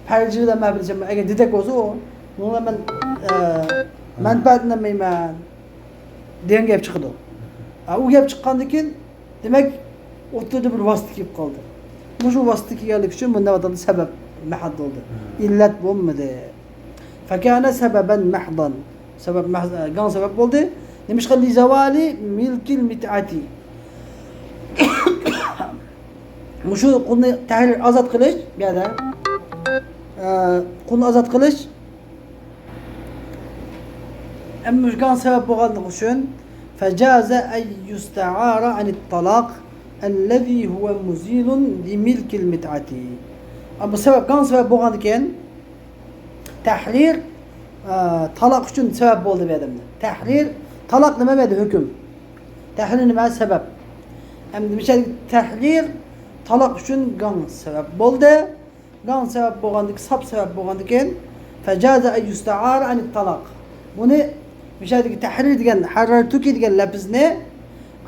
پەرجى بىلەن مەبىلىجەم، ئەگەر دېدەك بولسا ئۇ، بۇنىڭ بىلەن مەن، ئە، مەنپەئەتلەنمەيمەن دېگەن گەپ چىقىدۇ. ئا، ئۇ گەپ چىققاندىن كېيىن، دېمەك، ئوتتۇرىدا بىر ۋاسىتە كېلىپ قالدى. مۇشۇ ۋاسىتە كەلگەنلىكى ئۈچۈن بۇنى دەۋاتىدۇ، سەۋەب مەھەد بولدى. ئىللەت بولمىدى. فكان سببا محضا. سەۋەب مەھز-، گاڭ سەۋەب بولدى. نېمىشقا؟ لزوال ملك المتعة. مۇشۇ قۇلنى تەھرىر، ئازاد قىلىش، بۇ يەردە، ئە، قۇلنى ئازاد قىلىش. ئەمما مۇشۇ گاڭ سەۋەب بولغانلىقى ئۈچۈن، فجاز أن يستعار عن الطلاق الذي هو مزيل لملك المتعة. ئەمما سەۋەب، گاڭ سەۋەب بولغاندىكىن، تەھرىر، ئە، تالاق ئۈچۈن سەۋەب بولدى بۇ ئادەمدە. تەھرىر، تالاق نېمە بۇ يەردە؟ ھۆكۈم. تەھرىر نېمە؟ سەۋەب. ئەمدى مىسال، تەھرىر تالاق ئۈچۈن گاڭ سەۋەب بولدى. گاڭ سەۋەب بولغاندىكىن، ساپ سەۋەب بولغاندىكىن، فجاز أن يستعار عن الطلاق. بۇنى مىسالدىكى تەھرىر دېگەن، حررتك دېگەن لەپزنى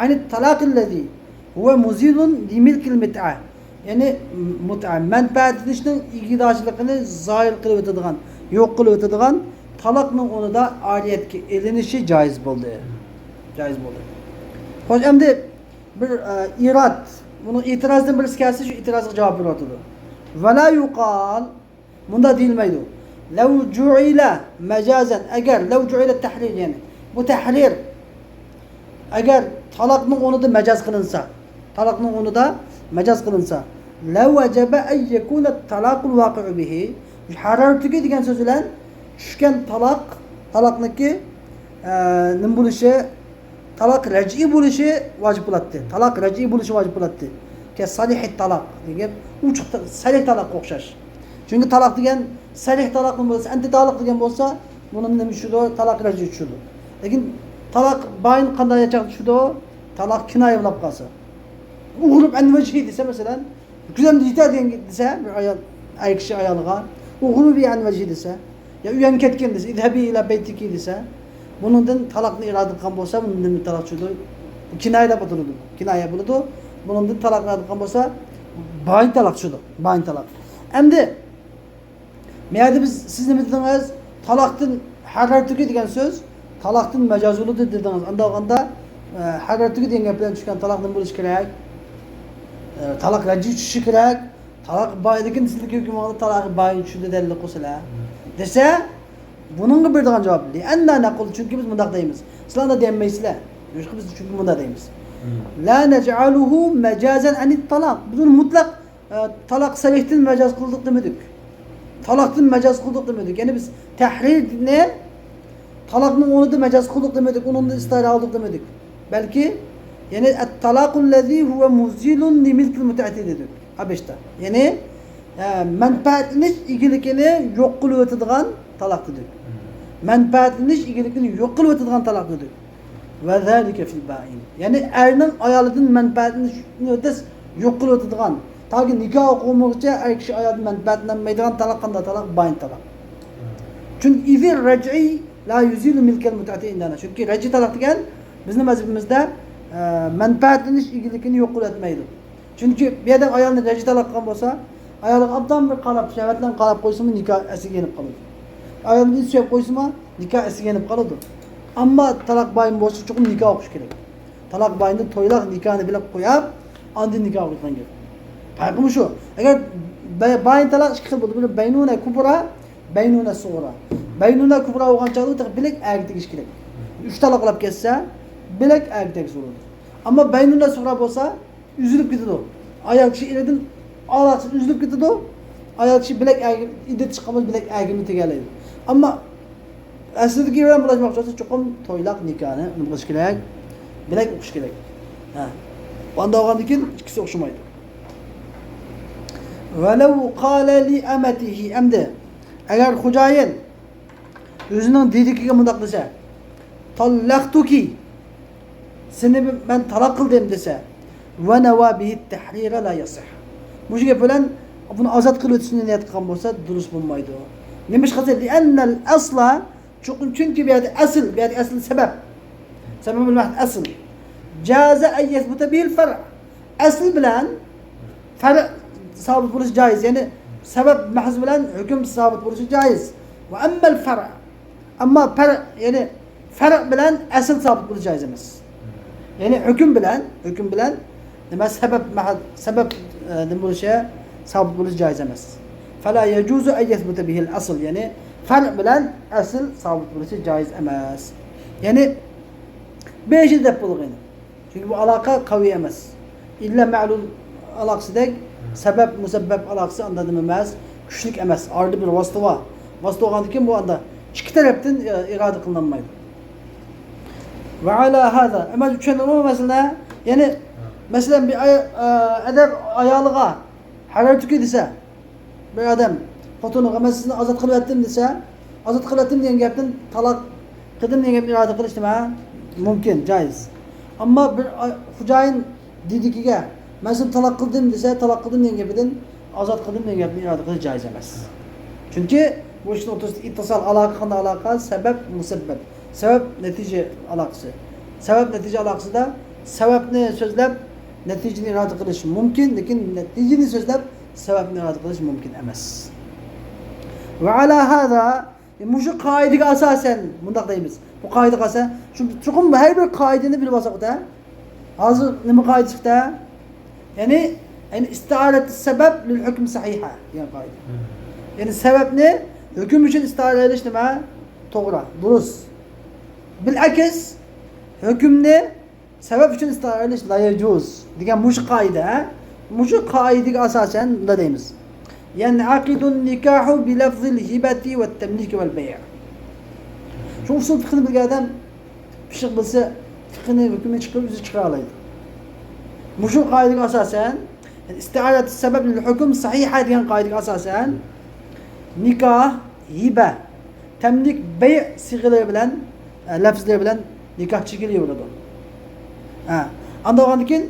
عن الطلاق الذي هو مزيل لملك المتعة. يەنى مۇتئە، مەنپەئەتلىنىشنىڭ ئىگىدارچىلىقىنى زايىل قىلىۋېتىدىغان، يوق قىلىۋېتىدىغان تالاقنىڭ ئورنىدا ئارىيەتكە ئېلىنىشى جايىز بولدى. جايىز بولدى. خوش، ئەمدى بىر، ئە، ئىراد، بۇنىڭ ئېتىرازدىن بىرسى كەلسە، شۇ ئېتىرازغا جاۋاب بېرىۋاتىدۇ. ولا يقال، مۇنداق دېيىلمەيدۇ. لو جعل مجازا، ئەگەر، لو جعل التحرير، يەنى بۇ تەھرىر، ئەگەر تالاقنىڭ ئورنىدا مەجاز قىلىنسا، تالاقنىڭ ئورنىدا مەجاز قىلىنسا، لوجب أن يكون الطلاق الواقع به، ھارارتۇكى دېگەن سۆز بىلەن چۈشكەن تالاق، تالاقنىكى، ئە، نېمە بولۇشى، تالاق رەجئىي بولۇشى ۋاجىپ بولاتتى. تالاق رەجئىي بولۇشى ۋاجىپ بولاتتى. كالصريح الطلاق دېگەن ئوچۇق تا-، سەرىھ تالاققا ئوخشاش. چۈنكى تالاق دېگەن سەرىھ تالاق نېمە بولسا، ئەنتى تالاق دېگەن بولسا، بۇنىڭ نېمە چۈشىدۇ؟ تالاق رەجئىي چۈشىدۇ. لېكىن تالاق بايىن قانداق چاغدا چۈشىدۇ؟ تالاق كىنايە بولاپ قالسا. أغرب عن وجهه دېسە، مەسىلەن، كۈزەمدە يېتەر دېگەن دېسە، بىر ئايال، ئەر كىشى ئايالىغا، أغربي عن وجهه دېسە، يا ئۆيەنگە كەتكىن دېسە، اذهبي إلى بيتك دېسە، بۇنىڭدىن تالاقنى ئىرادە قىلغان بولسا، بۇنىڭدىن تالاق چۈشىدۇ. كىنايە دەپ ئاتىلىدۇ. كىنايە بولىدۇ. بۇنىڭدىن تالاقنى ئىرادە قىلغان بولسا، بايىن تالاق چۈشىدۇ. بايىن تالاق. ئەمدى، بۇ يەردە بىز، سىز نېمە دېدىڭىز؟ تالاقتىن، ھارارتۇكى دېگەن سۆز، تالاقتىن مەجاز بولىدۇ دېدىڭىز. ئانداق بولغاندا، ئە، ھارارتۇكى دېگەن گەپ بىلەن چۈشكەن تالاق نېمە بولۇشى كېرەك؟ ئە، تالاق رەجئىي چۈشۈشى كېرەك. تالاق بايىن، لېكىن سىزدىكى ھۆكۈم تالاق بايىن چۈشىدۇ دەلىل قىلسىلا، دېسە، بۇنىڭغا بېرىدىغان جاۋاب، لأننا نقول، چۈنكى بىز مۇنداق دەيمىز. سىلەر ئۇنداق دېيەلمەيسىلەر. يوق، بىز چۈنكى مۇنداق دەيمىز. لا نجعله مجازا عن الطلاق. بىز ئۇنى مۇتلەق، ئە، تالاق سەرىھتىن مەجاز قىلدۇق دېمىدۇق. تالاقتىن مەجاز قىلدۇق دېمىدۇك. يەنى بىز تەھرىرنى تالاقنىڭ ئورنىدا مەجاز قىلدۇق دېمىدۇق، ئۇنىڭدىن ئىستىئارە ئالدۇق دېمىدۇق. بەلكى، يەنى الطلاق الذي هو مزيل لملك المتعة دېدۇق. ھە، بەشتە. يەنى، ئە، مەنپەئەتلىنىش ئىگىلىكىنى يوق قىلىۋېتىدىغان تالاق دېدۇق. مەنپەئەتلىنىش ئىگىلىكىنى يوق قىلىۋېتىدىغان تالاق دېدۇق. وذلك في البائن. يەنى ئەرنىڭ ئايالىدىن مەنپەئەتلىنىشىنى ئۆتەس يوق قىلىۋېتىدىغان، تاكى نىكاھ ئوقۇغۇنغىچە ئەر كىشى ئايالىدىن مەنپەئەتلەنمەيدىغان تالاق قانداق تالاق؟ بايىن تالاق. چۈنكى إذ الرجعي لا يزيل ملك المتعة عندنا. چۈنكى رەجئىي تالاق دېگەن بىزنىڭ مەزھىپىمىزدە، ئە، مەنپەئەتلىنىش ئىگىلىكىنى يوق قىلىۋەتمەيدۇ. چۈنكى بۇ يەردە ئايالنى رەجئىي تالاق قىلغان بولسا، ئايالىغا ئابدان بىر قاراپ، شەھۋەت بىلەن قاراپ قويسىمۇ نىكاھ ئەسلىگە يېنىپ قالىدۇ. ئايالنى سۆيۈپ قويسىمۇ نىكاھ ئەسلىگە يېنىپ قالىدۇ. ئەمما تالاق بايىن بولسا چوقۇم نىكاھ ئوقۇش كېرەك. تالاق بايىندا تويلاق نىكاھنى بىلەپ قويۇپ، ئاندىن نىكاھ ئوقۇيدىغان گەپ. پەرقىمۇ شۇ. ئەگەر بە-، بايىن تالاق ئىككى خىل بولىدۇ. بىرى بەينۇنە كۇبرا، بەينۇنە سۇغرا. بەينۇنە كۇبرا بولغان چاغدا تېخى بىلەك ئەرگە تېگىش كېرەك. ئۈچ تالاقلاپ كەتسە، بىلەك ئەرگە تەگسە بولىدۇ. ئەمما بەينۇنە سۇغرا بولسا، ئۈزۈلۈپ كېتىدۇ. ئايال كىشى ئېرىدىن ئالاقىسى ئۈزۈلۈپ كېتىدۇ. ئايال كىشى بىلەك ئەگىم، ئىددەت چىققان بولسا بىلەك ئەگىمنى تېگەلەيدۇ. ئەمما ئەسلىدىكى بىلەن بولۇشماقچى بولسا چوقۇم تويلاق نىكاھنى نېمە قىلىش كېرەك؟ بىلەك ئوقۇش كېرەك. ھە. ئانداق بولغاندىن كېيىن ئىككىسى ئوخشىمايدۇ. ولو قال لأمته، ئەمدى ئەگەر خوجايىن ئۆزىنىڭ دېدىكىگە مۇنداق دېسە، طلقتك، سېنى مەن تالاق قىلدىم دېسە، ونوى به التحرير لا يصح. مۇشۇ گەپ بىلەن بۇنى ئازاد قىلىۋېتىشنى نىيەت قىلغان بولسا دۇرۇس بولمايدۇ. نېمىشقا دېسە، لأن الأصل، چۈنكى، چۈنكى بۇ يەردە ئەسىل، بۇ يەردە ئەسىل سەۋەب. سەۋەبۇل مەھز ئەسىل. جاز أن يثبت به الفرع. ئەسىل بىلەن فەرئ سابىت بولۇشى جايىز، يەنى سەۋەب مەھز بىلەن ھۆكۈم سابىت بولۇشى جايىز. وأما الفرع، ئەمما پەرئ، يەنى فەرئ بىلەن ئەسىل سابىت بولۇشى جايىز ئەمەس. يەنى ھۆكۈم بىلەن، ھۆكۈم بىلەن نېمە، سەۋەب مەھز، سەۋەب، ئە، نېمە بولۇشى، سابىت بولۇشى جايىز ئەمەس. فلا يجوز أن يثبت به الأصل، يەنى فەرئ بىلەن ئەسىل سابىت بولۇشى جايىز ئەمەس. يەنى بېشىدا دەپ بولغىنى. چۈنكى بۇ ئالاقە قەۋىي ئەمەس. ئىللە مەلۇل ئالاقىسىدەك سەۋەب مۇسەببەپ ئالاقىسى ئاندا نېمە ئەمەس، كۈچلۈك ئەمەس. ئارىدا بىر ۋاسىتە بار. ۋاسىتە بولغاندىن كېيىن بۇ ئاندا ئىككى تەرەپتىن، ئە، ئىرادە قىلىنالمايدۇ. وعلى هذا، ئەمما چۈشەندىڭىزمۇ مەسىلىنى؟ يەنى، مەسىلەن، بىر ئاي-، ئە، ئادەم ئايالىغا ھارارتۇكى دېسە، بىر ئادەم خوتۇنىغا، مەن سىزنى ئازاد قىلىۋەتتىم دېسە، ئازاد قىلىۋەتتىم دېگەن گەپتىن تالاق قىلدىم دېگەن گەپنى ئىرادە قىلىش نېمە؟ مۇمكىن، جايىز. ئەمما بىر ئا-، خوجايىن دېدىكىگە، مەن سىزنى تالاق قىلدىم دېسە، تالاق قىلدىم دېگەن گېپىدىن ئازاد قىلدىم دېگەن گەپنى ئىرادە قىلىش جايىز ئەمەس. چۈنكى بۇ ئىشنىڭ ئوتتۇرىسىدا ئىتتىسال، ئالاقە قانداق ئالاقە؟ سەۋەب، مۇسەببەپ. سەۋەب، نەتىجە ئالاقىسى. سەۋەب، نەتىجە ئالاقىسىدا سەۋەبنى سۆزلەپ، نەتىجىنى ئىرادە قىلىش مۇمكىن، لېكىن نەتىجىنى سۆزلەپ سەۋەبنى ئىرادە قىلىش مۇمكىن ئەمەس. وعلى هذا، مۇشۇ قائىدىگە ئاساسەن مۇنداق دەيمىز. بۇ قائىدىگە ئاساسەن، چۈنكى چوقۇم ھەر بىر قائىدىنى بىلىپ ئالساق ئۆتە. ھازىر نېمە قائىدىسى ئۆتە؟ يەنى، يەنى استعارة السبب للحكم صحيحة دېگەن قائىدە. يەنى سەۋەبنى ھۆكۈم ئۈچۈن ئىستىئارە ئېلىش نېمە؟ توغرا، دۇرۇس. بىلئەكس، ھۆكۈمنى سەۋەب ئۈچۈن ئىستىئارە ئېلىش لا يەجۇز دېگەن مۇشۇ قائىدە، ھە؟ مۇشۇ قائىدىگە ئاساسەن مۇنداق دەيمىز. ينعقد النكاح بلفظ الهبة والتمليك والبيع. شۇ ئۇسۇل فىقھىنى بىلگەن ئادەم پىششىق بىلسە، فىقھىنى ھۆكۈمنى چىقىرىپ ئۆزى چىقىرالايدۇ. مۇشۇ قائىدىگە ئاساسەن، ئىستىئارەتۇ سەبەب لىل ھۆكۈم سەھىھە دېگەن قائىدىگە ئاساسەن، نىكاھ، ھىبە، تەملىك، بەي سىغىلىرى بىلەن، ئە، لەپزلىرى بىلەن نىكاھ چېكىلىۋېرىدۇ. ھە، ئاندىن بولغاندىن كېيىن،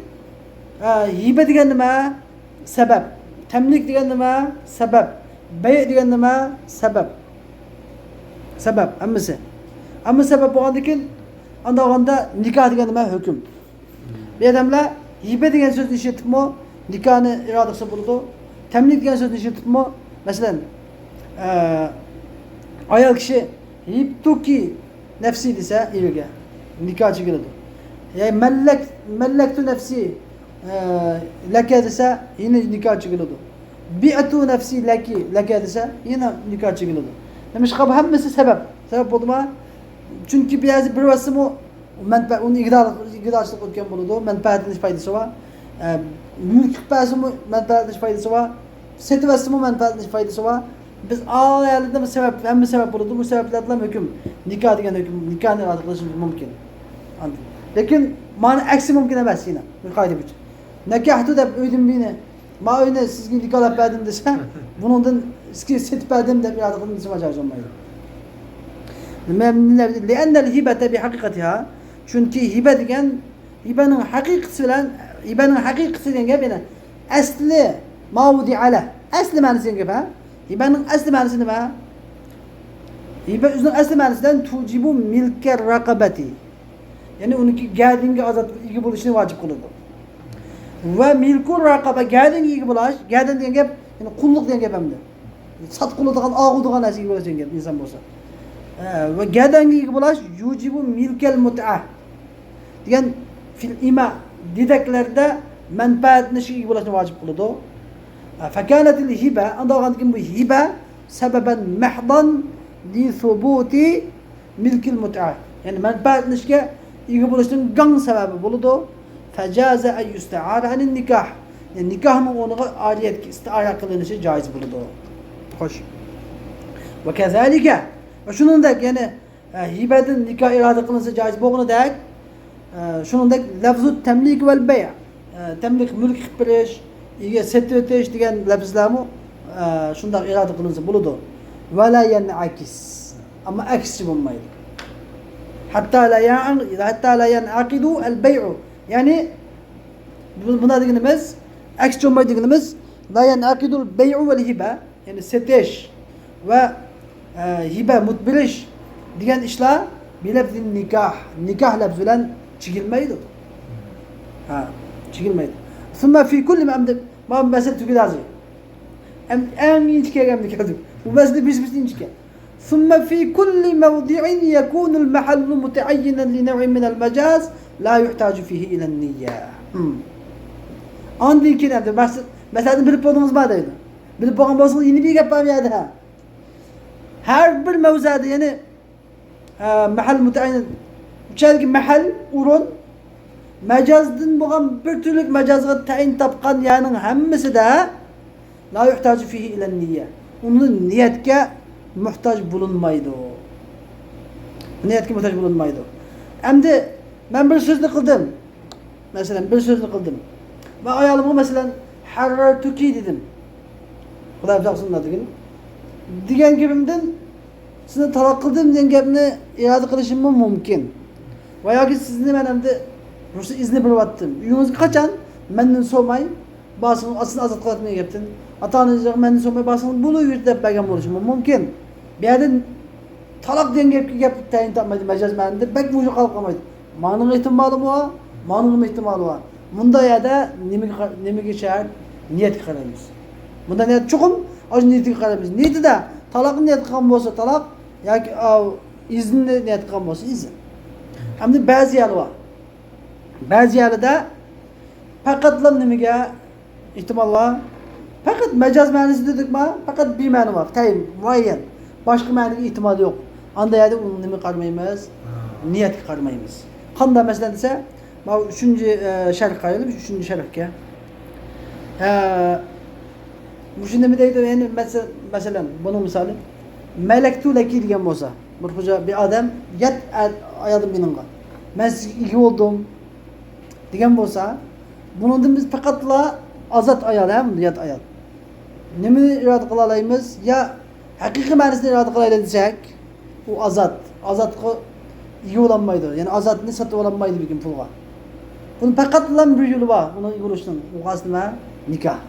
ئە، ھىبە دېگەن نېمە؟ سەبەب. تەملىك دېگەن نېمە؟ سەبەب. بەي دېگەن نېمە؟ سەبەب. سەبەب، ھەممىسى. ھەممە سەبەب بولغاندىن كېيىن، ئاندىن بولغاندا نىكاھ دېگەن نېمە؟ ھۆكۈم. بۇ ئادەملەر ھىبە دېگەن سۆزنى ئىشلىتىپمۇ نىكاھنى ئىرادە قىلسا بولىدۇ. تەملىك دېگەن سۆزنى ئىشلىتىپمۇ، مەسىلەن، ئە، ئايال كىشى ھىبتۇكى نەفسى دېسە ئېرىگە، نىكاھ چېكىلىدۇ. يا مەللەك، مەللەكتۇ نەفسى، ئە، لەكە دېسە يەنە نىكاھ چېكىلىدۇ. بىئتۇ نەفسى لەكى، لەكە دېسە يەنە نىكاھ چېكىلىدۇ. نېمىشقا؟ بۇ ھەممىسى سەۋەب. سەۋەب بولدىمۇ؟ چۈنكى بەزى بىر ۋاسىتىمۇ مەنپە-، ئۇنى ئىگىدار-، ئىگىدارچىلىق ئۆتكەن بولىدۇ، مەنپەئەتلىنىش پايدىسى بار. ئە، مۈلۈك قىلىپ بەرسىمۇ مەنپەئەتلىنىش پايدىسى بار، سېتىۋەتسىمۇ مەنپەئەتلىنىش پايدىسى بار. بىز ئايەتلەردە سەۋەب، ھەممە سەۋەب بولىدۇ، بۇ سەۋەبلەر بىلەن ھۆكۈم، نىكاھ دېگەن ھۆكۈم، نىكاھنى ئىرادە قىلىشىمىز مۇمكىن. ئاندىن، لېكىن مانا ئەكسى مۇمكىن ئەمەس يەنە، بىر قائىدە بويىچە. نەكەھتۇ دەپ ئۆيدىن بىرنى، ما ئۆينى سىزگە نىكاھلاپ بەردىم دېسە، بۇنىڭدىن سىزگە سېتىپ بەردىم دەپ ئىرادە قىلدىم دېسە جايىز بولمايدۇ. لأن الهبة بحقيقتها، چۈنكى ھىبە دېگەن، ھىبەنىڭ ھەقىقىتى بىلەن، ھىبەنىڭ ھەقىقىتى دېگەن گەپ يەنە ئەسلى ما ۋۇدىئە لەھ، ئەسلى مەنىسى دېگەن گەپ، ھە؟ ھىبەنىڭ ئەسلى مەنىسى نېمە؟ ھىبە ئۆزىنىڭ ئەسلى مەنىسى بىلەن توجىبۇ مىلكە رەقەبەتى. يەنى ئۇنىڭكى گەدىنگە ئازاد ئىگە بولۇشنى ۋاجىپ قىلىدۇ. ۋە مىلكۇ رەقەبە، گەدىنگە ئىگە بولاش، گەدىن دېگەن گەپ، يەنى قۇللۇق دېگەن گەپ ئەمدى. ساتقۇلۇق دېگەن، ئاغۇ دېگەن نەرسىگە ئىگە بولۇش دېگەن گەپ، ئىنسان بولسا. ئە، ۋە گەدەنگە ئىگە بولاش، يۇجىبۇ مىلكەل مۇتئە دېگەن فىل ئىما، دېدەكلەردە مەنپەئەتلىنىشكە ئىگە بولۇشنى ۋاجىپ قىلىدۇ. ئە، فەكانەتىل ھىبە، ئانداق بولغاندىن كېيىن بۇ ھىبە سەبەبەن مەھدان لىسۇبۇتى مىلكىل مۇتئە، يەنى مەنپەئەتلىنىشكە ئىگە بولۇشنىڭ گاڭ سەۋەبى بولىدۇ. فەجازە ئەن يۇستەئارە ئەنىن نىكاھ، يەنى نىكاھنىڭ ئورنىغا ئارىيەتكە ئىستىئارە قىلىنىشى جايىز بولىدۇ. خوش. ۋە كەزالىكە، ۋە شۇنىڭدەك، يەنى، ئە، ھىبەدىن نىكاھ ئىرادە قىلىنسا جايىز بولغىنىدەك، ئە، شۇنىڭدەك لەفزۇ تەملىك ۋەل بەي، ئە، تەملىك، مۈلك قىلىپ بېرىش، ئىگە سېتىۋېتىش دېگەن لەپزلەرمۇ، ئە، شۇنداق ئىرادە قىلىنسا بولىدۇ. ۋە لا يەنئەكىس. ئەمما ئەكسىچە بولمايدۇ. ھەتتا لا يەن-، ھەتتا لا يەنئەقىدۇ ئەل بەيئۇ. يەنى، بۇ-، بۇنداق دېگىنىمىز، ئەكسىچە بولمايدۇ دېگىنىمىز، لا يەنئەقىدۇل بەيئۇ ۋەل ھىبە. يەنى سېتىش ۋە، ئە، ھىبە، مۇت بېرىش دېگەن ئىشلار بىلەپزىن نىكاھ، نىكاھ لەپزى بىلەن چېكىلمەيدۇ. ھە، چېكىلمەيدۇ. ثم في كل ما، ئەمدى، ما مەسىلە تۈگىدى ھازىر. ئەم-، ئەڭ ئىنچىكە ئەمدى كەلدۇق. بۇ مەسىلە بىز، بىز ئىنچىكە. ثم في كل موضع يكون المحل متعينا لنوع من المجاز لا يحتاج فيه إلى النية. ھىم. ئاندىن كېيىن ئەمدى مەسىلە، مەسىلىنى بىلىپ بولدىڭىزما دەيدۇ. بىلىپ بولغان بولسىڭىز، يەنە بىر گەپ بار بۇ يەردە. ھە. ھەر بىر مەۋزۇدا، يەنى، ئە، مەھەل مۇتەئەييىن، بۇ يەردىكى مەھەل، ئورۇن، مەجازدىن بولغان بىر تۈرلۈك مەجازغا تەيىن تاپقان يەرنىڭ ھەممىسىدە لا يۇھتاجۇ فىھى ئىلەن نىيە. ئۇنىڭ نىيەتكە موھتاج بولۇنمايدۇ. نىيەتكە موھتاج بولۇنمايدۇ. ئەمدى مەن بىر سۆزنى قىلدىم. مەسىلەن، بىر سۆزنى قىلدىم. مەن ئايالىمغا، مەسىلەن، ھەررەرتۇكى دېدىم. خۇداي ھەپىزەڭ قىلسۇن دېگىن. دېگەن گېپىمدىن سىزنى تالاق قىلدىم دېگەن گەپنى ئىرادە قىلىشىممۇ مۇمكىن. ۋە ياكى سىزنى مەن ئەمدى رۇخسەت ئىزنى بېرىۋاتتىم. ئۆيىڭىزگە قاچان مەندىن سورىماي بارسىڭىز، ئاتىسىنى ئازاد قىلىۋاتىمەن دېگەن گەپتىن، ئاتا-ئانىڭىزغا مەندىن سورىماي بارسىڭىز بولۇۋېرىدۇ دەپ بەرگەن بولۇشىمۇ مۇمكىن. بۇ يەردە تالاق دېگەن گەپكە گەپ تەيىن تاپمايدۇ، مەجاز مەنىدە بەك مۇشۇ قالاپ قالمايدۇ. مانىڭ ئېھتىمالىمۇ بار، مانىڭمۇ ئېھتىمالى بار. مۇنداق يەردە نېمىگە، نېمىگە شەرت؟ نىيەتكە قارايمىز. بۇندا نىيەت چوقۇم ئاشۇ نىيىتىگە قارايمىز. نىيىتىدە تالاقنى نىيەت قىلغان بولسا تالاق، ياكى، ئاۋۇ، ئىزننى نىيەت قىلغان بولسا ئىزن. ئەمدى بەزى يەرلەر بار. بەزى يەرلەردە پەقەتلا نېمىگە ئېھتىمال بار؟ پەقەت مەجاز مەنىسى دېدۇقما؟ پەقەت بىر مەنە بار. تەيىن، مۇئەييەن. باشقا مەنىگە ئېھتىمالى يوق. ئاندا يەردە ئۇنىڭ نېمىگە قارىمايمىز؟ نىيەتكە قارىمايمىز. قانداق مەسىلەن دېسە، ماۋۇ ئۈچىنچى، ئە، شەرھكە قارايلى، ئۈچىنچى شەرھكە. ئە، مۇشۇ نېمە دەيدۇ؟ يەنى مەسە-، مەسىلەن، بۇنىڭ مىسالى، مەلەكتۇ لەكى دېگەن بولسا، بىر خوجا، بىر ئادەم يات ئە-، ئايالدىن بىنىڭغا، مەن سىزگە ئىگە بولدۇم دېگەن بولسا، بۇنىڭدىن بىز پەقەتلا ئازاد ئايال، ھە، بۇندا يات ئايال. نېمىنى ئىرادە قىلالايمىز؟ يا ھەقىقىي مەنىسىنى ئىرادە قىلايلى دېسەك، ئۇ ئازاد. ئازادقا ئىگە بولالمايدۇ. يەنى ئازادنى سېتىۋالالمايدۇ بىر كىم پۇلغا. بۇنىڭ پەقەتلا بىر يولى بار. ئۇنىڭ ئىگە بولۇشنىڭ. ئۇ قايسى نېمە؟ نىكاھ.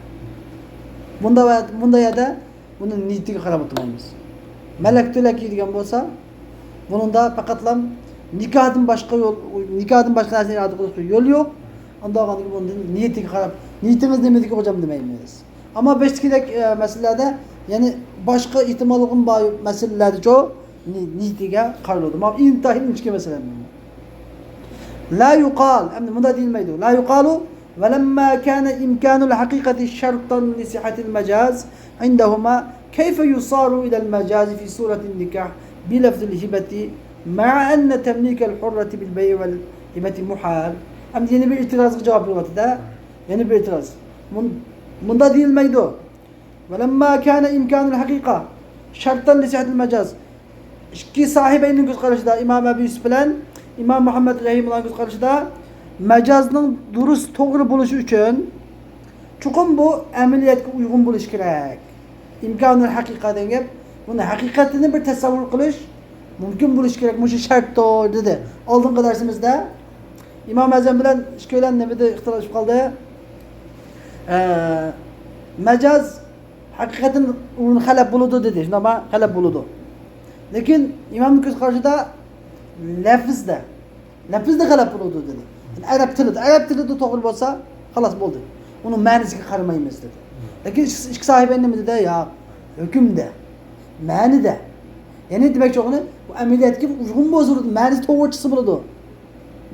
بۇندا ۋە-، بۇندا يەردە بۇنىڭ نىيىتىگە قاراپ ئولتۇرمايمىز. مەلەكتۇ لەكى دېگەن بولسا، بۇنىڭدا پەقەتلا نىكاھتىن باشقا يول، نىكاھتىن باشقا نەرسىنى ئىرادە قىلىشقا يول يوق. ئانداق بولغاندىن كېيىن بۇنىڭدىن نىيىتىگە قاراپ، نىيىتىڭىز نېمىدىكى خوجام دېمەيمىز. ئەمما باشتىكىدەك، ئە، مەسىلىلەردە، يەنى باشقا ئېھتىماللىقىمۇ بار مەسىلىلەردىچۇ نى-، نىيىتىگە قارىلىدۇ. مانا ئىنتايىن ئىنچىكە مەسىلە. لا يقال، ئەمدى مۇنداق دېيىلمەيدۇ. لا يقال، ولما كان إمكان الحقيقة شرطا لصحة المجاز عندهما، كيف يصار إلى المجاز في صورة النكاح بلفظ الهبة، مع أن تمليك الحرة بالبيع والهبة محال. ئەمدى يەنە بىر ئېتىرازغا جاۋاب بېرىۋاتىدۇ. يەنە بىر ئېتىراز. مۇن-، مۇنداق دېيىلمەيدۇ. ولما كان إمكان الحقيقة شرطا لصحة المجاز. ئىككى ساھىبەينىڭ كۆز قارىشىدا، ئىمام ئەبۇ يۈسۈپ بىلەن ئىمام مۇھەممەد رەھىمۇللاھنىڭ كۆز قارىشىدا، مەجازنىڭ دۇرۇس، توغرا بولۇشى ئۈچۈن چوقۇم بۇ ئەمەلىيەتكە ئۇيغۇن بولۇشى كېرەك. ئىمكانۇل ھەقىقە دېگەن گەپ، بۇنى ھەقىقەتنى بىر تەسەۋۋۇر قىلىش مۇمكىن بولۇشى كېرەك، مۇشۇ شەرتتۇر، دېدى ئالدىنقى دەرسىمىزدە. ئىمام ئەزەم بىلەن ئىككىيلەن نېمىدە ئىختىلاپلىشىپ قالدى؟ ئە، مەجاز ھەقىقەتەن ئۇنى غەلەپ بولىدۇ دېدى، شۇنداقمۇ؟ غەلەپ بولىدۇ. لېكىن ئىمامنىڭ كۆز قارىشىدا لەفزدە، لەپزدە غەلەپ بولىدۇ دېدى. يەنى ئەرەب تىلىدا، ئەرەب تىلىدا توغرا بولسا، خالاس بولدى. ئۇنىڭ مەنىسىگە قارىمايمىز دېدى. لېكىن ئىككى، ئىككى ساھىبەينىڭ نېمە دېدى؟ ياق، ھۆكۈمدە، مەنىدە. يەنى دېمەكچى بولغىنى، بۇ ئەمەلىيەتكە ئۇيغۇن بولسا، مەنىسى توغرا چىقسا بولىدۇ.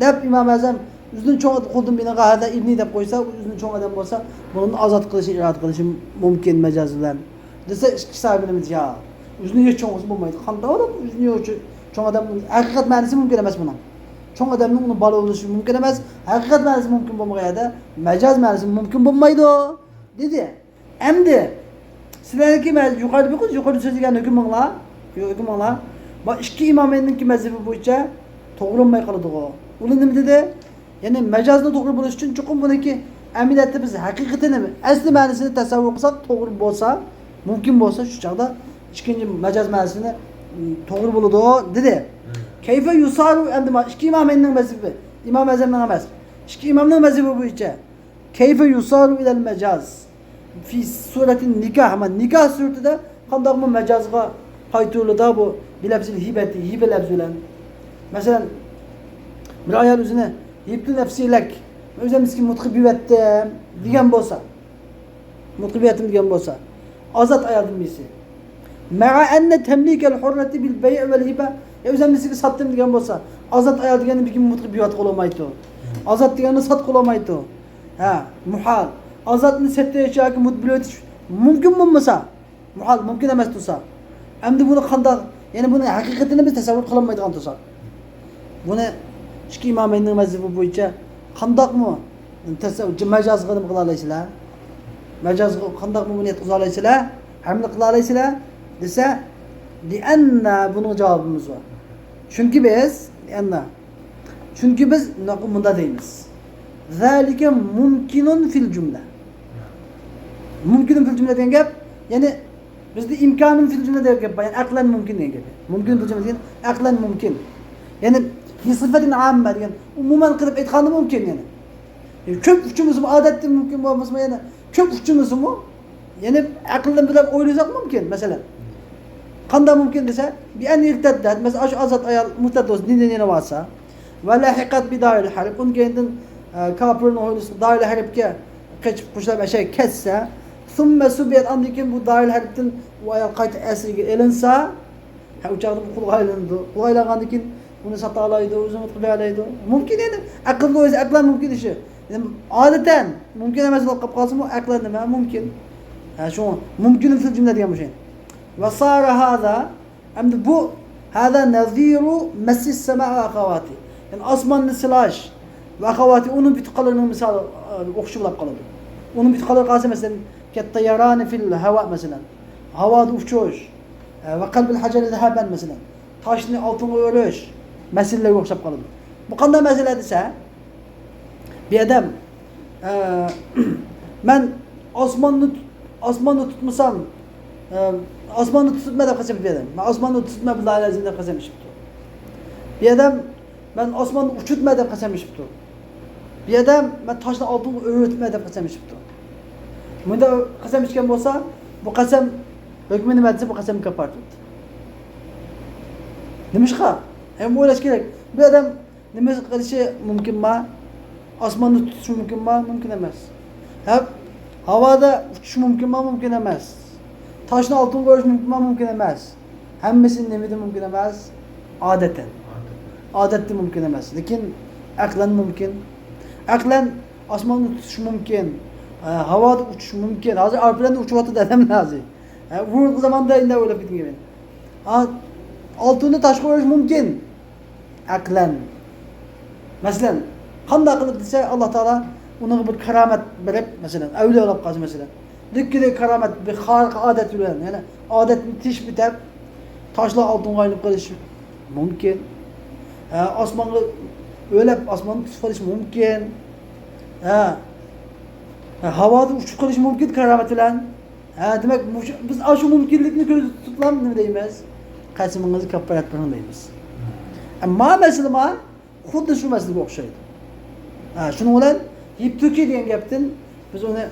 دەپ ئىمام ئەزەم ئۆزىنىڭ چوڭ قولىدىن بىنىغا ھەزا ئىبنى دەپ قويسا، ئۆزىنى چوڭ ئادەم بولسا، بۇنى ئازاد قىلىشنى ئىرادە قىلىشى مۇمكىن مەجاز بىلەن دېسە، ئىككى ساھىبىنىمىز يا ئۆزىنىڭ ھېچ چوڭ قىلسا بولمايدۇ. قانداق بولۇپ ئۆزىنىڭ چوڭ ئادەم، ھەقىقەت مەنىسى مۇمكىن ئەمەس بۇنىڭ. چوڭ ئادەمنىڭ ئۇنىڭ بالا بولۇشى مۇمكىن ئەمەس. ھەقىقەت مەنىسى مۇمكىن بولمىغان يەردە مەجاز مەنىسى مۇمكىن بولمايدۇ دېدى. ئەمدى سىلەرنىڭكى مە-، يۇقىرىدا بىر قىز يۇقىرىدا سۆزلىگەن ھۆكۈمۈڭلار، ھۆكۈمۈڭلار، ما ئىككى ئىمامەينىڭكى مەزھىپى بويىچە توغرا بولماي قالىدىغۇ. ئۇلار نېمە دېدى؟ يەنى مەجازنىڭ توغرا بولۇشى ئۈچۈن چوقۇم بۇنىڭكى ئەمەلىيەتتە بىز ھەقىقىتىنى، ئەسلى مەنىسىنى تەسەۋۋۇر قىلساق توغرا بولسا، مۇمكىن بولسا، شۇ چاغدا ئىككىنچى مەجاز مەنىسىنى، م، توغرا بولىدۇ دېدى. كەيفە يۇسارۇ، ئەمدى ما ئىككى ئىمامەينىڭ مەزھىپى، ئىمام ئەزەمنىڭ ئەمەس، ئىككى ئىمامنىڭ مەزھىپى بويىچە كەيفە يۇسارۇ ئىلەل مەجاز فى سۇرەتىن نىكاھ، مانا نىكاھ سۈرىتىدە قانداقمۇ مەجازغا قايتۇرۇلىدۇ بۇ، بىلەپزىل ھىبەتى، ھىبە لەپزى بىلەن. مەسىلەن، بىر ئايال ئۆزىنى ھىبتۇ نەفسى لەك، ئۆزۈم سىزگە مۇتقا بېرىۋەتتىم دېگەن بولسا، مۇتقا بېرىۋەتتىم دېگەن بولسا، ئازاد ئايالدىن بىرسى. مەئە ئەننە تەملىكەل ھۇررەتى بىل بەيئ ۋەل ھىبە، ئە، ئۆزۈم سىزگە ساتتىم دېگەن بولسا، ئازاد ئايال دېگەننى بىر كىم مۇتقا بېرىۋەتكىلى بولمايدۇ. ئازاد دېگەننى ساتقىلى بولمايدۇ. ھە، مۇھال. ئازادنى سېتىش ياكى مۇتقا بېرىۋېتىش مۇمكىن بولمىسا، مۇھال، مۇمكىن ئەمەس تۇرسا، ئەمدى بۇنى قانداق، يەنى بۇنى ھەقىقىتىنى بىز تەسەۋۋۇر قىلالمايدىغان تۇرساق، بۇنى ئىككى ئىمامەينىڭ مەزھىپى بويىچە قانداقمۇ تەسەۋ-، مەجازغا نېمە قىلالايسىلەر؟ مەجازغا قانداقمۇ بۇنى يەتكۈزەلەيسىلەر؟ ھەملە قىلالايسىلەر؟ دېسە، لىئەننا، بۇنىڭ جاۋابىمىز بار. چۈنكى بىز، لىئەننا، چۈنكى بىز نەقۇل مۇنداق دەيمىز. زالىكە مۇمكىنۇن فىل جۈملە. مۇمكىنۇن فىل جۈملە دېگەن گەپ، يەنى بىزدە ئىمكانۇن فىل جۈملە دېگەن گەپ بار، يەنى ئەقلەن مۇمكىن دېگەن گەپ. مۇمكىن فىل جۈملە دېگەن ئەقلەن مۇمكىن. يەنى بىسىفەتىن ئاممە دېگەن، ئومۇمەن قىلىپ ئېيتقاندا مۇمكىن يەنى. كۆپ ئۇچرىمىسىمۇ، ئادەتتە مۇمكىن بولمىسىمۇ، يەنى كۆپ ئۇچرىمىسىمۇ، يەنى ئەقىل بىلەن ئويلىساق مۇمكىن، مەسىلەن. قانداق مۇمكىن دېسە، بىئەن ئىرتەددەت، مەسىلەن، ئاشۇ ئازاد ئايال مۇرتەد بولسا، دىندىن يېنىۋالسا، ۋە لەھىقەت بىدارىل ھەرب، ئۇنىڭ كەينىدىن، ئە، كاپىرنىڭ ھويلىسىغا دارىل ھەربكە قېچىپ، قوشۇلۇپ ئەشەگە كەتسە، ثم سبيت، ئاندىن كېيىن بۇ دارىل ھەربتىن ئۇ ئايال قايتا ئەسىرگە ئېلىنسا، ھە، ئۇ چاغدا بۇ قۇلغا ئايلىنىدۇ. قۇلغا ئايلانغاندىن كېيىن بۇنى ساتالايدۇ، ئۆزىنى مۇتقا بېرەلەيدۇ. مۇمكىن ئەمدى. ئەقىلگە ئويلىسا، ئەقلەن مۇمكىن ئىشى. ئەمدى ئادەتەن مۇمكىن ئەمەس بولۇپ قاپقالسىمۇ، ئەقلەن نېمە؟ مۇمكىن. ھە، شۇڭا مۇمكىن فىل جۈملە دېگەن مۇشۇ. ۋە سارە ھازا، ئەمدى بۇ، هذا نظير مس السماء وأخواتها. يەنى ئاسماننى سىلاش ۋە ئەخەۋاتى، ئۇنىڭ بۇتقىلىرىنىڭ مىسالى، ئە، ئوخشىشى بولاپ قالىدۇ. ئۇنىڭ بۇتقىلىرى قالسا، مەسىلەن، كالطيران في الهواء، مەسىلەن، ھاۋادا ئۇچۇش، ئە، وقلب الحجر ذهبا، مەسىلەن، تاشنى ئالتۇنغا ئۆرۈش مەسىلىلەرگە ئوخشاپ قالىدۇ. بۇ قانداق مەسىلە دېسە، بۇ ئادەم، ئە، مەن ئاسماننى، ئاسماننى تۇتمىسام، ئە، ئاسماننى تۇتۇپمەن دەپ قەسەم ئىچىپتۇ بۇ ئادەم. مەن ئاسماننى تۇتۇپمەن، بىللاھىل ئەزىم دەپ قەسەم ئىچىپتۇ. بۇ ئادەم، مەن ئاسماننى ئۇچۇرتىمەن دەپ قەسەم ئىچىپتۇ. بۇ ئادەم، مەن تاشنى ئالتۇنغا ئۆرۈتىمەن دەپ قەسەم ئىچىپتۇ. مۇنداق قەسەم ئىچكەن بولسا، بۇ قەسەم ھۆكمى نېمە دېسە، بۇ قەسەم كاپپارەت بولىدۇ. نېمىشقا؟ ھەم ئويلاش كېرەك. بۇ ئادەم نېمە قىلىشى مۇمكىنما؟ ئاسماندا تۇتۇشى مۇمكىنما؟ مۇمكىن ئەمەس. ھە؟ ھاۋادا ئۇچۇشى مۇمكىنما؟ مۇمكىن ئەمەس. تاشنى ئالتۇنغا ئۆرۈش مۇمكىنما؟ مۇمكىن ئەمەس. ھەممىسى نېمىدە مۇمكىن ئەمەس؟ ئادەتەن. ئادەتتە مۇمكىن ئەمەس. لېكىن ئەقلەن مۇمكىن. ئەقلەن ئاسماندا تۇتۇش مۇمكىن. ئە، ھاۋادا ئۇچۇش مۇمكىن. ھازىر ئايروپىلاندا ئۇچۇۋاتىدۇ ئادەملەر ھازىر. ھە، بۇرۇنقى زاماندا ئەمدى ئويلاپ كېتىڭ مەن. ھا، ئالتۇننى تاشقا ئۆرۈش مۇمكىن. ئەقلەن. مەسىلەن، قانداق قىلىپ دېسە، ئاللا تائالا ئۇنىڭغا بىر كارامەت بېرىپ، مەسىلەن، ئەۋلىيا بولۇپ قالسا، مەسىلەن، لېكىن كارامەت بىر خارىق ئادەت بىلەن، يەنى ئادەتنى تېشىپ ئۆتۈپ، تاشلار ئالتۇنغا ئايلىنىپ قېلىشى مۇمكىن. ھە، ئاسمانغا ئۆرلەپ، ئاسماننى تۇتۇپ قېلىشى مۇمكىن. ھە. ھە، ھاۋادا ئۇچۇپ قېلىشى مۇمكىن كارامەت بىلەن. ھە، دېمەك، مۇشۇ، بىز ئاشۇ مۇمكىنلىكنى كۆزدە تۇتۇپلا نېمە دەيمىز؟ قەسىمىڭىزگە كاپپارەت بېرىڭ دەيمىز. ئەمما مەسىلە ما، خۇددى شۇ مەسىلىگە ئوخشايدۇ. ھە، شۇنىڭ بىلەن يىپتۇكى دېگەن گەپتىن بىز ئۇنى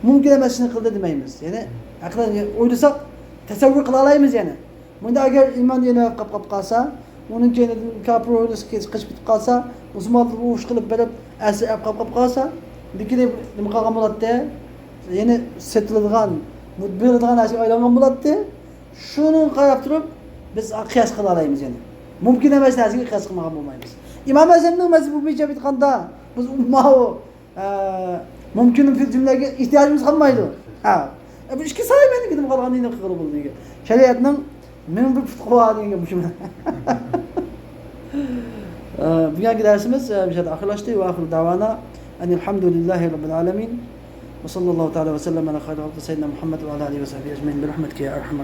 مۇمكىن ئەمەس ئىشنى قىلدى دېمەيمىز. يەنى ئەقلەن ئويلىساق، تەسەۋۋۇر قىلالايمىز يەنى. بۇندا ئەگەر ئىمان يەنە قاپ قاپ قالسا، ئۇنىڭ كەينىدىن كاپىر ئويلىسا قېچىپ قېچىپ كېتىپ قالسا، مۇسۇلمانلار ئۇرۇش قىلىپ بېرىپ ئەسىر ئەپ قاپ قاپ قالسا، لېكىن نېمە قالغان بولاتتى؟ يەنى سېتىلىدىغان، بېرىدىغان نەرسىگە ئايلانغان بولاتتى. شۇنىڭغا قاراپ تۇرۇپ، بىز قىياس قىلالايمىز يەنى. مۇمكىن ئەمەس نەرسىگە قىياس قىلمىغان بولمايمىز. ئىمام ئەزەمنىڭ مەزھىپى بويىچە ئېيتقاندا، بىز ماۋۇ، ئە، مۇمكىن فىل جۈملەگە ئېھتىياجىمىز قالمايدۇ. ھە. ئە، بۇ ئىككى ساھىبىنىڭكىدىن قالغان نېمە قىلغىلى بولىدۇ؟ شەرىئەتنىڭ مىڭ بىر پۇتى بار دېگەن گەپ مۇشۇ. ئە، بۈگۈنكى دەرسىمىز، ئە، مۇشۇ يەردە ئاخىرلاشتى. ۋە ئاخىرۇ دەۋانا ئەنىل ھەمدۇلىللاھى رەببىل ئالەمىن. ۋە ساللاللاھۇ تائالا ۋە سەللەم ئەلا خەيرى خەلقى سەييىدىنا مۇھەممەد ۋە ئالا ئالىھى ۋە سەھبىھى ئەجمەئىن بىرەھمەتىكە يا ئەرھەمەر